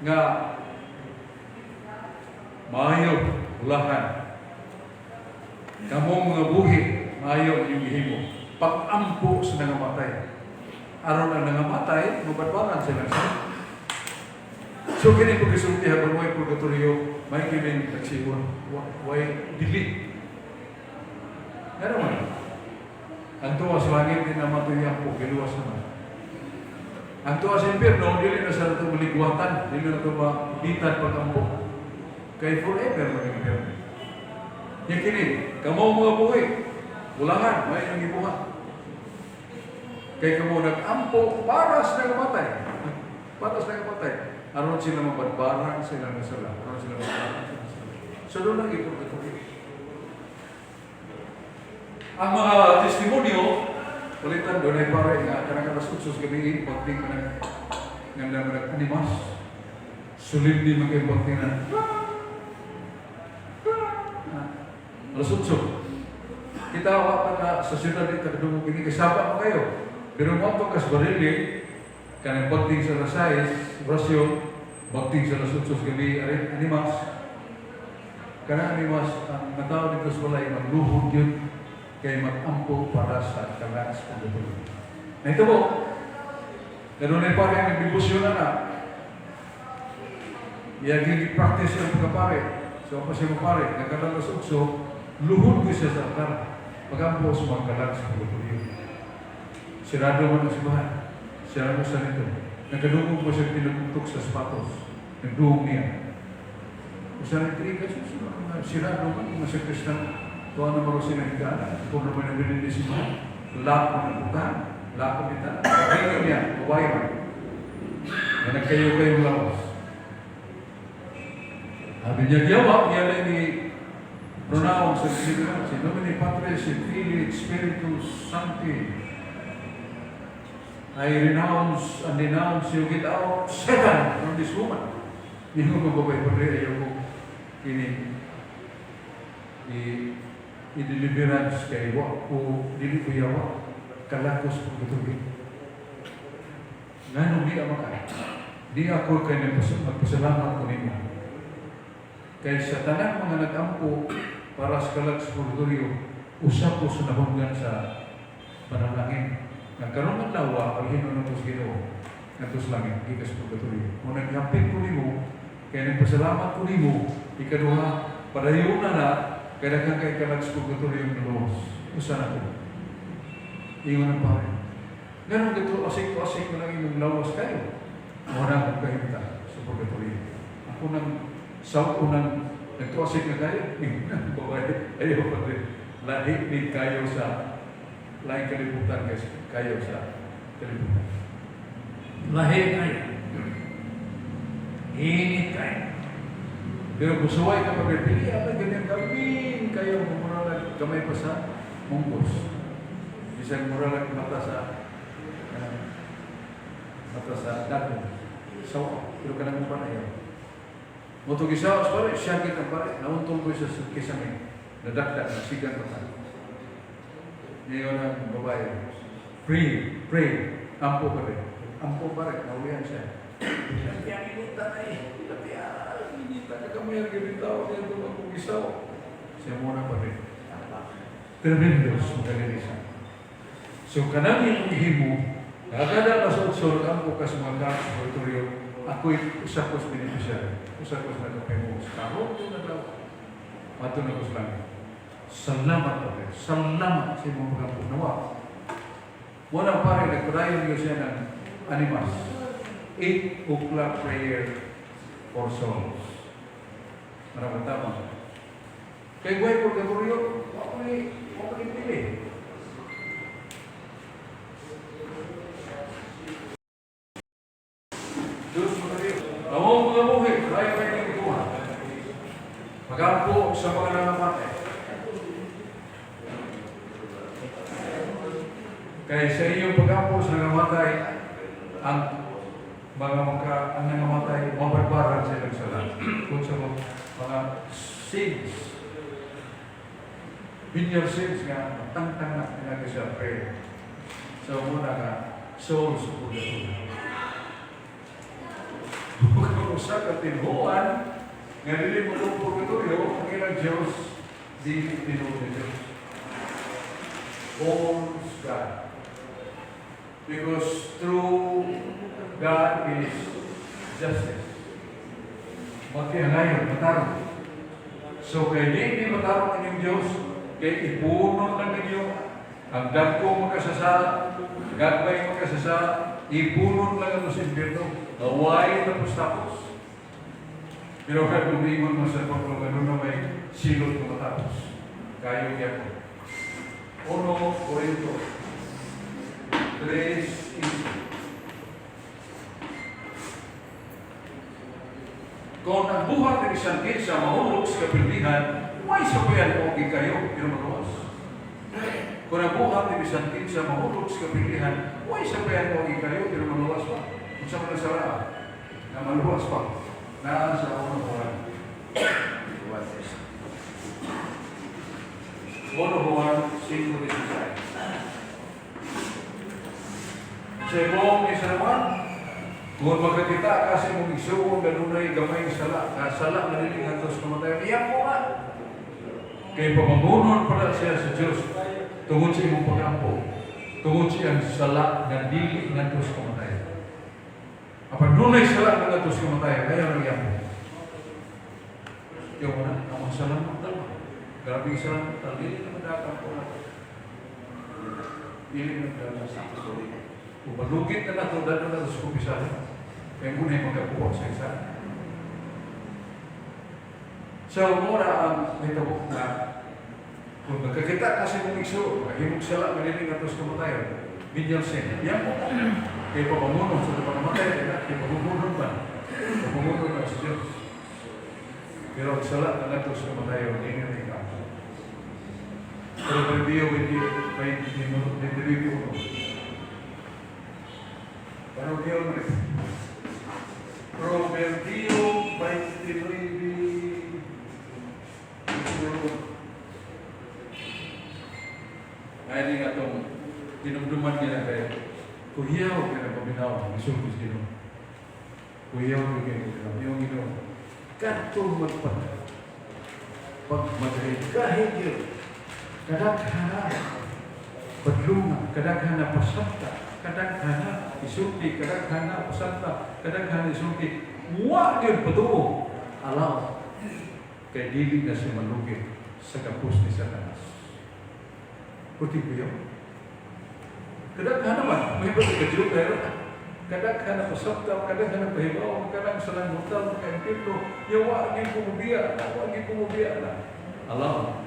nga maayo ulahan kamong mga buhi, maayo inyong gihimo pag-ampo sa nangamatay aron ang nangamatay mabadbaran sila sa. So kini ko gisulti habang way purgatorio, may kining nagsigon way dili. Nga naman ang tuwa sa langit, di naman ito yung giluwas naman. Ang tuwa sa impyerno, dili na sa ito maligwatan, dili na ito mabitan pag-ampo. Kay forever man ang impyerno. Yung kini, kamo mga buhi, ulangan, may inyong gibuhat. Kay kamo nag-ampo para sa nangamatay. Para sa nangamatay. Aron sila mabadbaran sa ilang nasala. Aron sila mabadbaran sa ilang nasala. So doon lang ipurgatorio. Ang mga testimonyo, ulitan doon ay pare nga kanang alas 8 sa gabi, pagting man nga nga nag-animas. Solemne man kayo pagting na alas 8. Kita wa pa na sa siyudad dito kadungog kini kasaba mo kayo. Pero mo ato kas barili kanang pagting sa alas 6, rasyon, bagting sa alas 8 sa gabi, animas. Kanang animas ang mga tao dito sa balay magluhod yun kay mag-ampo para sa kalas pagtuloy. Na ito po, ganun ay pare nagdebosyon na na. Iyang practice yung pagkapare. So, pa siya mapare, nagkalalas 8, luhod ko siya sa altar. Pag-ampo sa mga kalag sa pagtuloy. Sirado man ang simbahan. Sirado sa nito. Nagkadungog ko siya tinagugtok sa sapatos. Nagduhog niya. Usa ni triga siya, sirado man, mga sa Kristang tuwa na maro sila higana. Kung naman ang binili simbahan, lako ng butahan, lako nita. Pagiging niya, babae man. Na nagkayo kayong lawas. Sabi niya, giyawa, yan ni pronounce sa si nomine Patris et Filii et Spiritus Sancti. I renounce and denounce you, get out Satan from this woman. Hindi ko babae pa rin, ayaw ko kini i-deliverance kay wa o dili ko yawa kalakos po gatuloy. Nganong di ama ka? Di ako kay magpasalamat ko nimo. Kay sa tanang mga nag-ampo para sa kalag sa purgatorio, usa ko sa nahunggan sa panalangin. Nagkaroon ng lawa, ang na ko sa Ginoo, ngadto sa langit, gikas sa purgatorio. Kung naghapit ko nimo, kay nagpasalamat ko nimo, ikaduha, padayon na na, kay daghan kay kalag sa purgatorio ng luwas. Usa na ko. Ingon ang pare. Ganun dito, asik-asik mo lang imong lawas kayo. Wala akong kahimta sa purgatorio. Ako nang, sa unang nagtuasik na kayo, ingon ang babae, ayaw pa rin. Lahi ni kayo sa laing kalibutan guys, kayo sa kalibutan. Lahi kayo. Init kayo. Pero kung suway ka pagpili, apa ganyan kami kayo mura gamay pa sa munggos. Bisag mura lang mata sa mata sa dako. So, pero kanang pa na ayaw. Mo to gisawas pare, siya kita pare, nauntong ko siya sa kisame. Nadakdak, nasigan mata. Ngayon ang babae, pray, pray, ampo pare. Ampo pare, nauwian siya. Ang inita ay, ang inita, kagamay ang ginitaw niya ito akong gisaw. Siya muna pa rin. Tremendous magalilisa. So kanang imong himo, nakakada ka sa utsor, ampo ka sa mga kaas sa purgatorio, ako'y usa ko sa beneficiary, usa ko sa nagapemo. Karon ko na daw. Mato na ko sa langit. Salamat pare, salamat sa imong pag-ampo. Nawa. Muna pare, nagpadayon niyo siya ng animas. 8 o'clock prayer for souls. Maraming tama. Kay buhay purgatorio, wa ni pili. Diyos Maria. Among mga buhi, kaya kayo ng ikuha. Magampo sa mga nangamatay. Kaya sa iyong pag-ampo sa nangamatay, ang mga maka, ang nangamatay, mabarbaran sa ilang sala. Kung sa mga sins, venial sins nga, matangtang na pinag sa prayer. So muna nga, souls of purgatory. Kung usa ka tinuohan, nga dili mo itong purgatorio, ang ilang Diyos, di tinuod ni Diyos. Owns God. Because true God is justice. Magkiangayon, matarong. So kay di matarong inyong Diyos, kay ipuno na ninyo ang dagko makasasala, gagmay makasasala, Ipunon lang ito sa impyerno. Naway tapos-tapos. Pero kaya tumingon mo sa paglo, ano na may silot na matapos. Kayo niya ko. 1 Corinto 3:15. Kung ang buhat ng isang kinsa mahulog sa kapildihan, way sabayan o kayo, pero magawas. Kung ang buhat ng isang kinsa mahulog sa kapildihan, way sabayan o kayo, pero magawas pa. Kung sa mga sara, na maluwas pa, naan sa unang Juan. 1 Juan 5:16. Sa imong isarawan, kung magkakita ka sa imong igsuon nga dunay gamay sala, nga sala nga dili ngadto sa kamatayon, iyan mo nga. Kay pamangunon pala siya sa Dios tungod sa imong pag-ampo, tungod sa iyang sala nga dili ngadto sa kamatayon. Apan dunay sala nga ngadto sa kamatayon, kaya lang iyan mo. Yung una, ang sala mo tama. Grabe yung sala mo, dili na madakang po na. Dili na madakang. Kung malugit na nato, dahil na nato sa kumpisahan. Kaya muna yung magkabuha sa isa. So, muna ang may tabok na kung nagkakita kasi mong igso, maghimog sala, maniling na sa kamatayon, venial sin. Yan mo. Kaya pamangunon sa pagkamatay, kaya pamangunon ba? Pamangunon na sa Diyos. Pero ang sala na nato sa kamatayon, hindi na ikaw. Pero Proverbio 29. Proverbio Proverbio 29. Ay nga itong dinumduman nila kay kuhiyaw kay nagpaminaw, isulti sa Ginoo. Kuhiyaw kay nagpaminaw, yung Ginoo. Kadto magpag pagmagahi kahit yun. Kadaghana padlunga, kadaghana pasabta, kadaghana isulti, kadaghana pasabta, kadaghana isulti. Wa gyud patuo. Alaw. Kay dili na siya malugit sa kapos ni Satanas. Puti ko yun. Kadaghan naman, may ba ka pero kadaghan na pasabta, kadaghan na pahibaw, kadaghan sa langutan, kay yawa gyud kumubiya, yawa gyud kumubiya na. Alaw.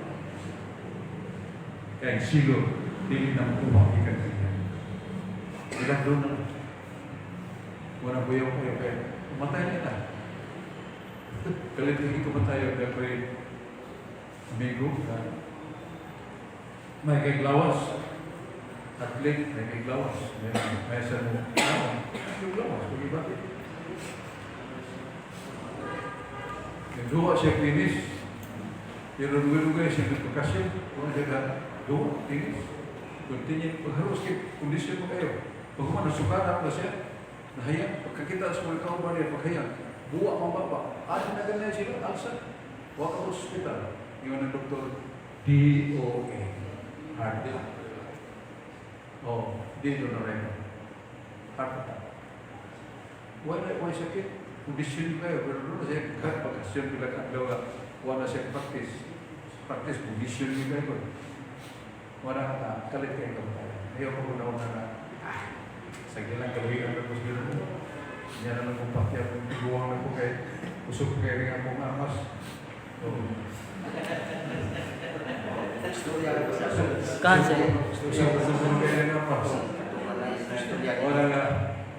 Kay silo, dili na makuha ikan niya. Ilang doon na. Wala buyaw kayo kay umatay na na. Kalit hindi ko matayo kaya ko'y amigo na may kaglawas. Atlet, may kaglawas. May sa mo. May lawas, pag-ibati. Nagduwa siya klinis. Pero dugay-dugay siya nagpakasya. Kung siya ka, duwa, klinis. Continue, pagharos kay kondisyon mo kayo. Pag human, nasukarat na siya. Nahayag, pagkakita sa mga kauban niya, paghayag, buwa ang baba. Ano na ganyan sila, alsa. Wa ka hospital. Ingon ng doktor, DOA. Heart attack. Oh, dito na rin. Heart attack. Wala, wala sakit. Kondisyon kayo, pero doon na siya pagkasyon pila ka adlaw, wala siya practice. Practice, kondisyon niyo kayo. Wala ka, kalit kayo kamatayan. Ayaw ko na una na, sa gilang gabi ang tapos gano'n mo. Niya na lang kong pakya kung tiguang na ko kay usog kay rin akong amas. Oh. Cancer. Usog kay rin amas. Wala na,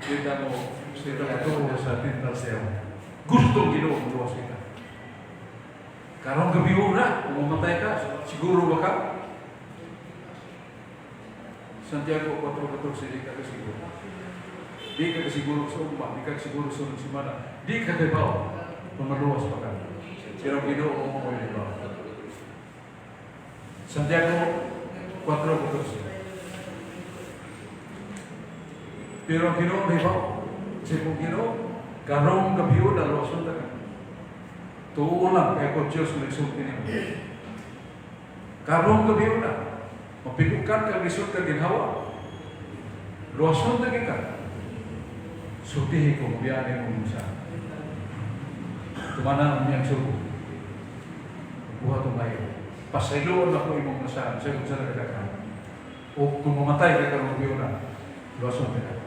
kita mo, kita mo tuo sa tintal siya. Gusto Ginoo luwas kita. Karong gabi na, kung mamatay ka, siguro ba ka? Santiago 4:14, di ka kasiguro. Di ka kasiguro sa ugma, di ka kasiguro sa unang semana, di ka kabaw, pamaluwas pa ka. Pero Ginoo mo mo ibaw. Santiago 4:14. Pero ang Ginoo may ibaw. Sa kung Ginoo, karong gabi na luwason ta ka. Tuo lang kay ko Diyos na isulti nimo. Karong gabi na, mapinukan ka lisod ka ginhawa. Luwason na ka. Sultihi ko, biyaan mo sa. Tumana ang niyang sugo. Buhat ang. Pasayloon ako imong nasahan sa kung saan nagkakaroon. O kung mamatay ka karong gabi na, luwason ka.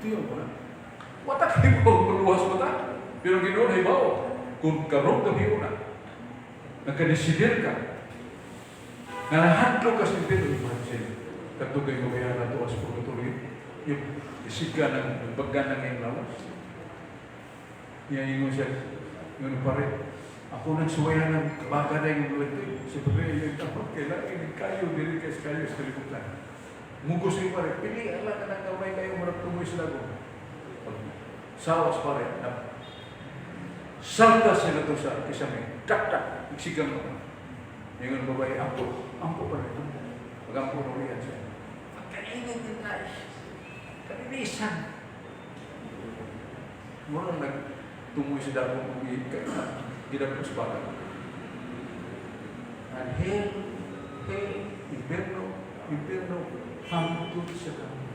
Tiyo mo na. Wa ta kahibaw maluwas mo ta. Pero Ginoo hibaw. Kung karong gabi una, nakadesidir ka, nga nahadlok ka sa impyerno, imagine, kadto kay mabayaran na to as purgatorio, yung isiga ng baga ng iyong lawas. Niya ingon siya, ingon pare, ako nagsuwayan ng baga na yung lagay. Si pare, yung dapat kailangan kayo, dili kayo kayo sa kalibutan. Mugos yung pare, pili ala ka ng kamay kayo, marap tumoy sila ko. Sawas pare, na salta sila to sa kisame, tak tak, iksigang mo. Ingon babae, ampo, ampo pare, ampo. Magampo na riyan siya. Pagkainit din na, kalinisan. Mura nagtungoy sa dako kung gidapos sa baka. And hell, hell, impierno, impierno, hangtod sa kami.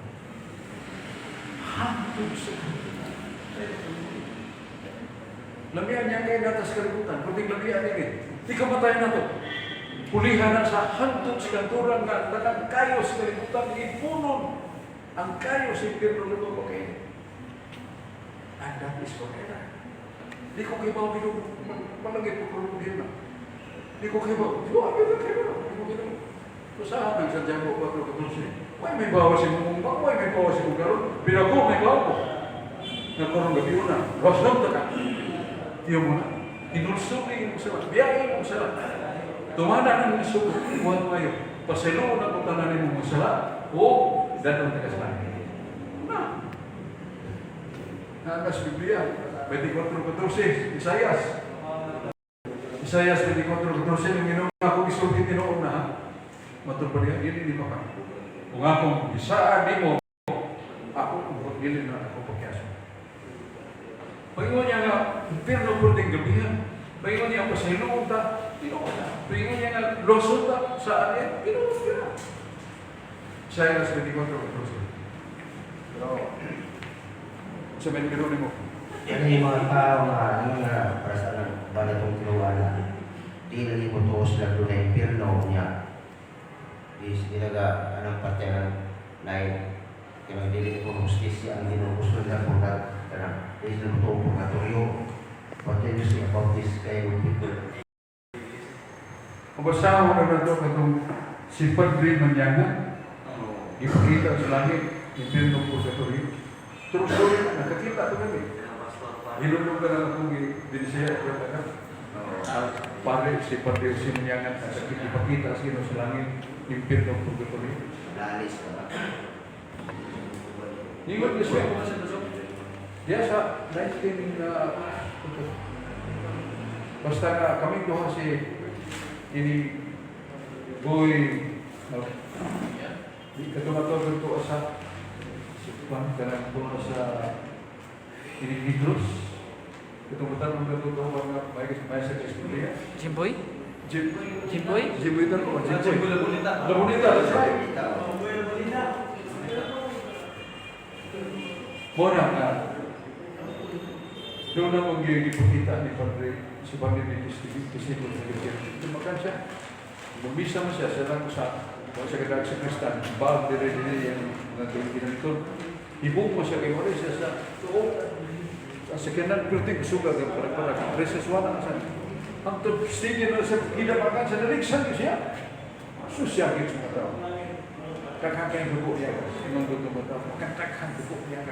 Hangtod sa kami. Lamian niya kay natas kalibutan, kundi lamian ini. Di kamatayan na to. Pulihan na sa hangtod sa kanturan nga tanang kayo sa kalibutan, ipunon ang kayo sa impierno luto okay. And that is forever. Di ko kayo Ginoo, malagay ko pero na. Di ko kayo, di ko kayo kayo, di ko kayo. So sa akin, Santiago 4:14, why may bawas si mong why may bawas si mong karon? Pero ako may bawas ko. Nagkaroon gabi una, rason ta ka. Tiyo mo na. Hinulsuli mo sila, biyahe mo sila. Tumana ng isugo, kuhan mo kayo. Paselo na ko tanan mo sila, o danon ta ka sa langit. Na. Nanas Biblia, 24:14, Isayas. Isayas 24:14, yung Ginoo ako isulti tinuod na ha. Matod pa niya, dili di pa ka. Kung akong bisaan nimo, ako kung dili na ako pagyaso. Paingon niya nga, impierno pwedeng gabihan. Paingon niya ako sa hinuon ta, tinuod na. Paingon niya nga, losod ta, saan niya, tinuod niya. Isayas 24:14. Pero, sa may Ginoo nimo, Ano yung mga tao nga, ano nga, para sa nang bala itong tinuwala, di lagi mo tuos na doon na impyerno niya. Di sila anong parte ng lain. Kaya dili ko hustisya ang Ginoo gusto nila purgat kanang di sila mo tuo purgatorio. What can you say about this kind of people? Kung basta mo na ito katong si Padre Manyanga, ipakita sa langit, impierno po sa tuloy. True story na, nakakita ko kami. Hinulog ka na akong dinisaya ko na. Pare, si Padre si Manyanga, ipakita sa Ginoo sa langit, impierno po sa tuloy. Lalis ka ba? Ingon niya siya. Diya sa 19 na basta nga kami duha si ini boy no, di katumatog to sa si Juan kanang puno sa ini Negros katumutan ng katutuwa nga may may sa Esculia. Jimboy? Jim Jimboy? Jimboy tan o Jimboy. La Bonita. La Bonita, that's right. Mora nga doon na mong gipakita ni Padre si Padre ni Tisigo sa Kirkir. Tumakan siya. Bumisa mo siya, siya lang sa sa kadag sa Kristan. Bal dire dire yung mga ginanito. Hibo mo siya kay Mori siya sa tuo. Sa kanan pirti suga kay para para reses wala sa. Ang to sige na sa ginabakan sa naligsan siya. Susya gid sa mga tao. Kakakay dugo niya. Ingon ko mga tao. Makatakan dugo niya.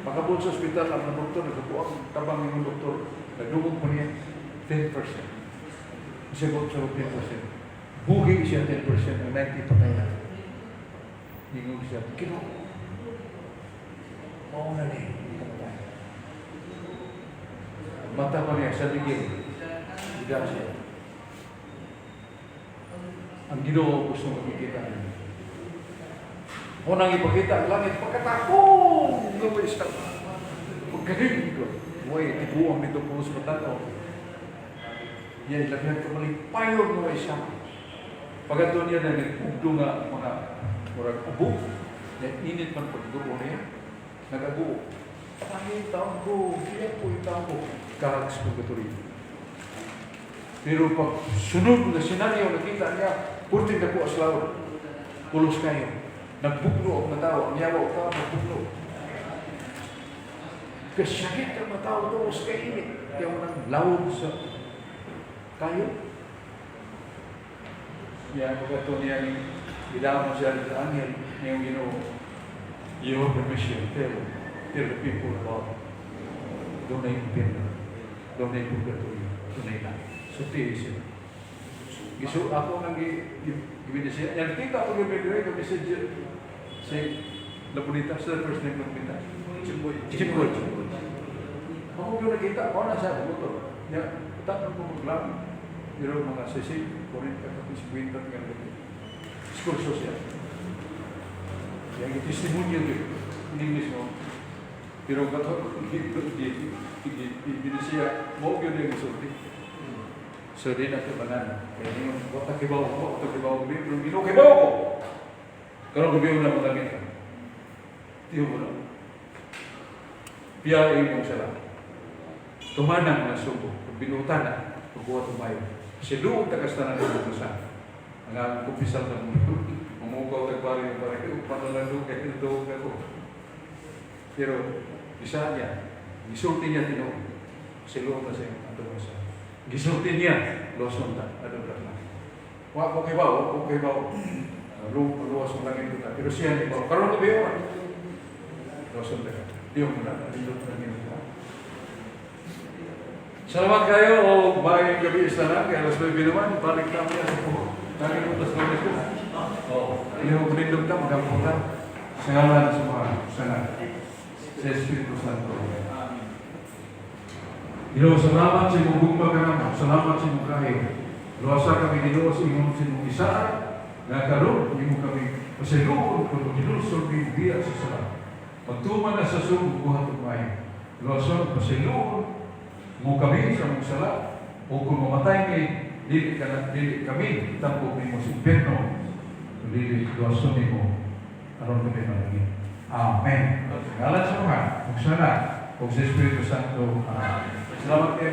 Makabot sa ospital ang mga doktor, nagkukuha ang tabang ng doktor. Nagdugog po niya 10%. Isabot sa 10%. Buhi siya 10%, ang 90 patay na. Ingon siya, Ginoo, mao na ni kamatay. Mata pa niya sa ligid. Tidak siya. Ang Ginoo gusto makikita niya. Unang ipakita ang langit, pagkatakong gawin siya. Pagkaling ko. Uy, tiguang nito po sa matanaw. Yan, labihan ka malipayon mo siya. Pagkato niya na nagpugdo nga mga murag ubo. Yan, init man pagduo niya. Nagaguo. Ay, taon ko, kaya po yung taon ko. Kahag sa purgatorio. Pero pag sunod na senaryo, nakita niya, purting dako as lawon. Pulos kayo. Nagbugno ang mga tao, ang yawa og tao, nagbugno. Kasyakit ang matao tungos kay init. Kaya mo nang lawom sa kayo. Niya, pagkato niya, ilamo siya sa anghel, niyang Ginoo, "You have permission, tell the people about dunay impyerno, dunay purgatorio, dunay langit." So, tiis siya. Gisu, ako nang gibini siya. Yan, kita ko gibini kami si La Bonita, sa first name La Bonita. Jimboy. Jimboy. Ako yung nakita, ako na sa motor. Ya, tak ko maglam. Pero mga sisi, 40 ka 50 nga gabi. Diskurso siya. Yang testimonyo yun, in English mo. Pero kato, gibini siya, mo yun yung isulti. So di na banana. Kaya yung, wata kibaw ko, wata kibaw ko, pero Ginoo kibaw ko. Karon gabi na malangit ka. Tiyo mo na. Piya imong sala. Tumanang na subo, binutan na, pagbuhat umayo. Siluog tagas tanan ng sa. Ang aming kumpisal na mundo. Mumukaw tagpari yung pare, panalandong kay ito ako. Pero, isa niya, gisulti niya tinuod. Siluog na siya, ato mo sa. Gisulti niya, loson ta, adto ta lang. Wa ko kay bawo, ko kay bawo. Luwas mo lang ito ta. Pero siya ni bawo. Karon gabi wa. Loson ta ka. Diyo mo na, alindot na ginoo. Salamat kayo o maayong gabi sa tanan. Kaya alas 9 naman, balik na kami sa po. Lagi mo tas lunes ko. Oo. Iyo, nindog ta, magkampo ta. Sa ngalan sa mga sana. Sa Espiritu Santo. Ginoo, salamat sa imong gugma kanamo. Salamat sa imong kahiyo. Luwasa kami, Ginoo, sa imong isaad nga karon imo kami pasayloon kung ginulsol mi biya sa sala. Pagtuman na sa sugo buhat ug maayo. Luwason pasayloon mo kami sa mong sala o kung mamatay mi dili ka na dili kami tambok nimo sa impyerno dili luwason nimo aron kami malangit. Amen. Ngalan sa mga ug sa Anak ug sa Espiritu Santo. Amen. Salamat kayo.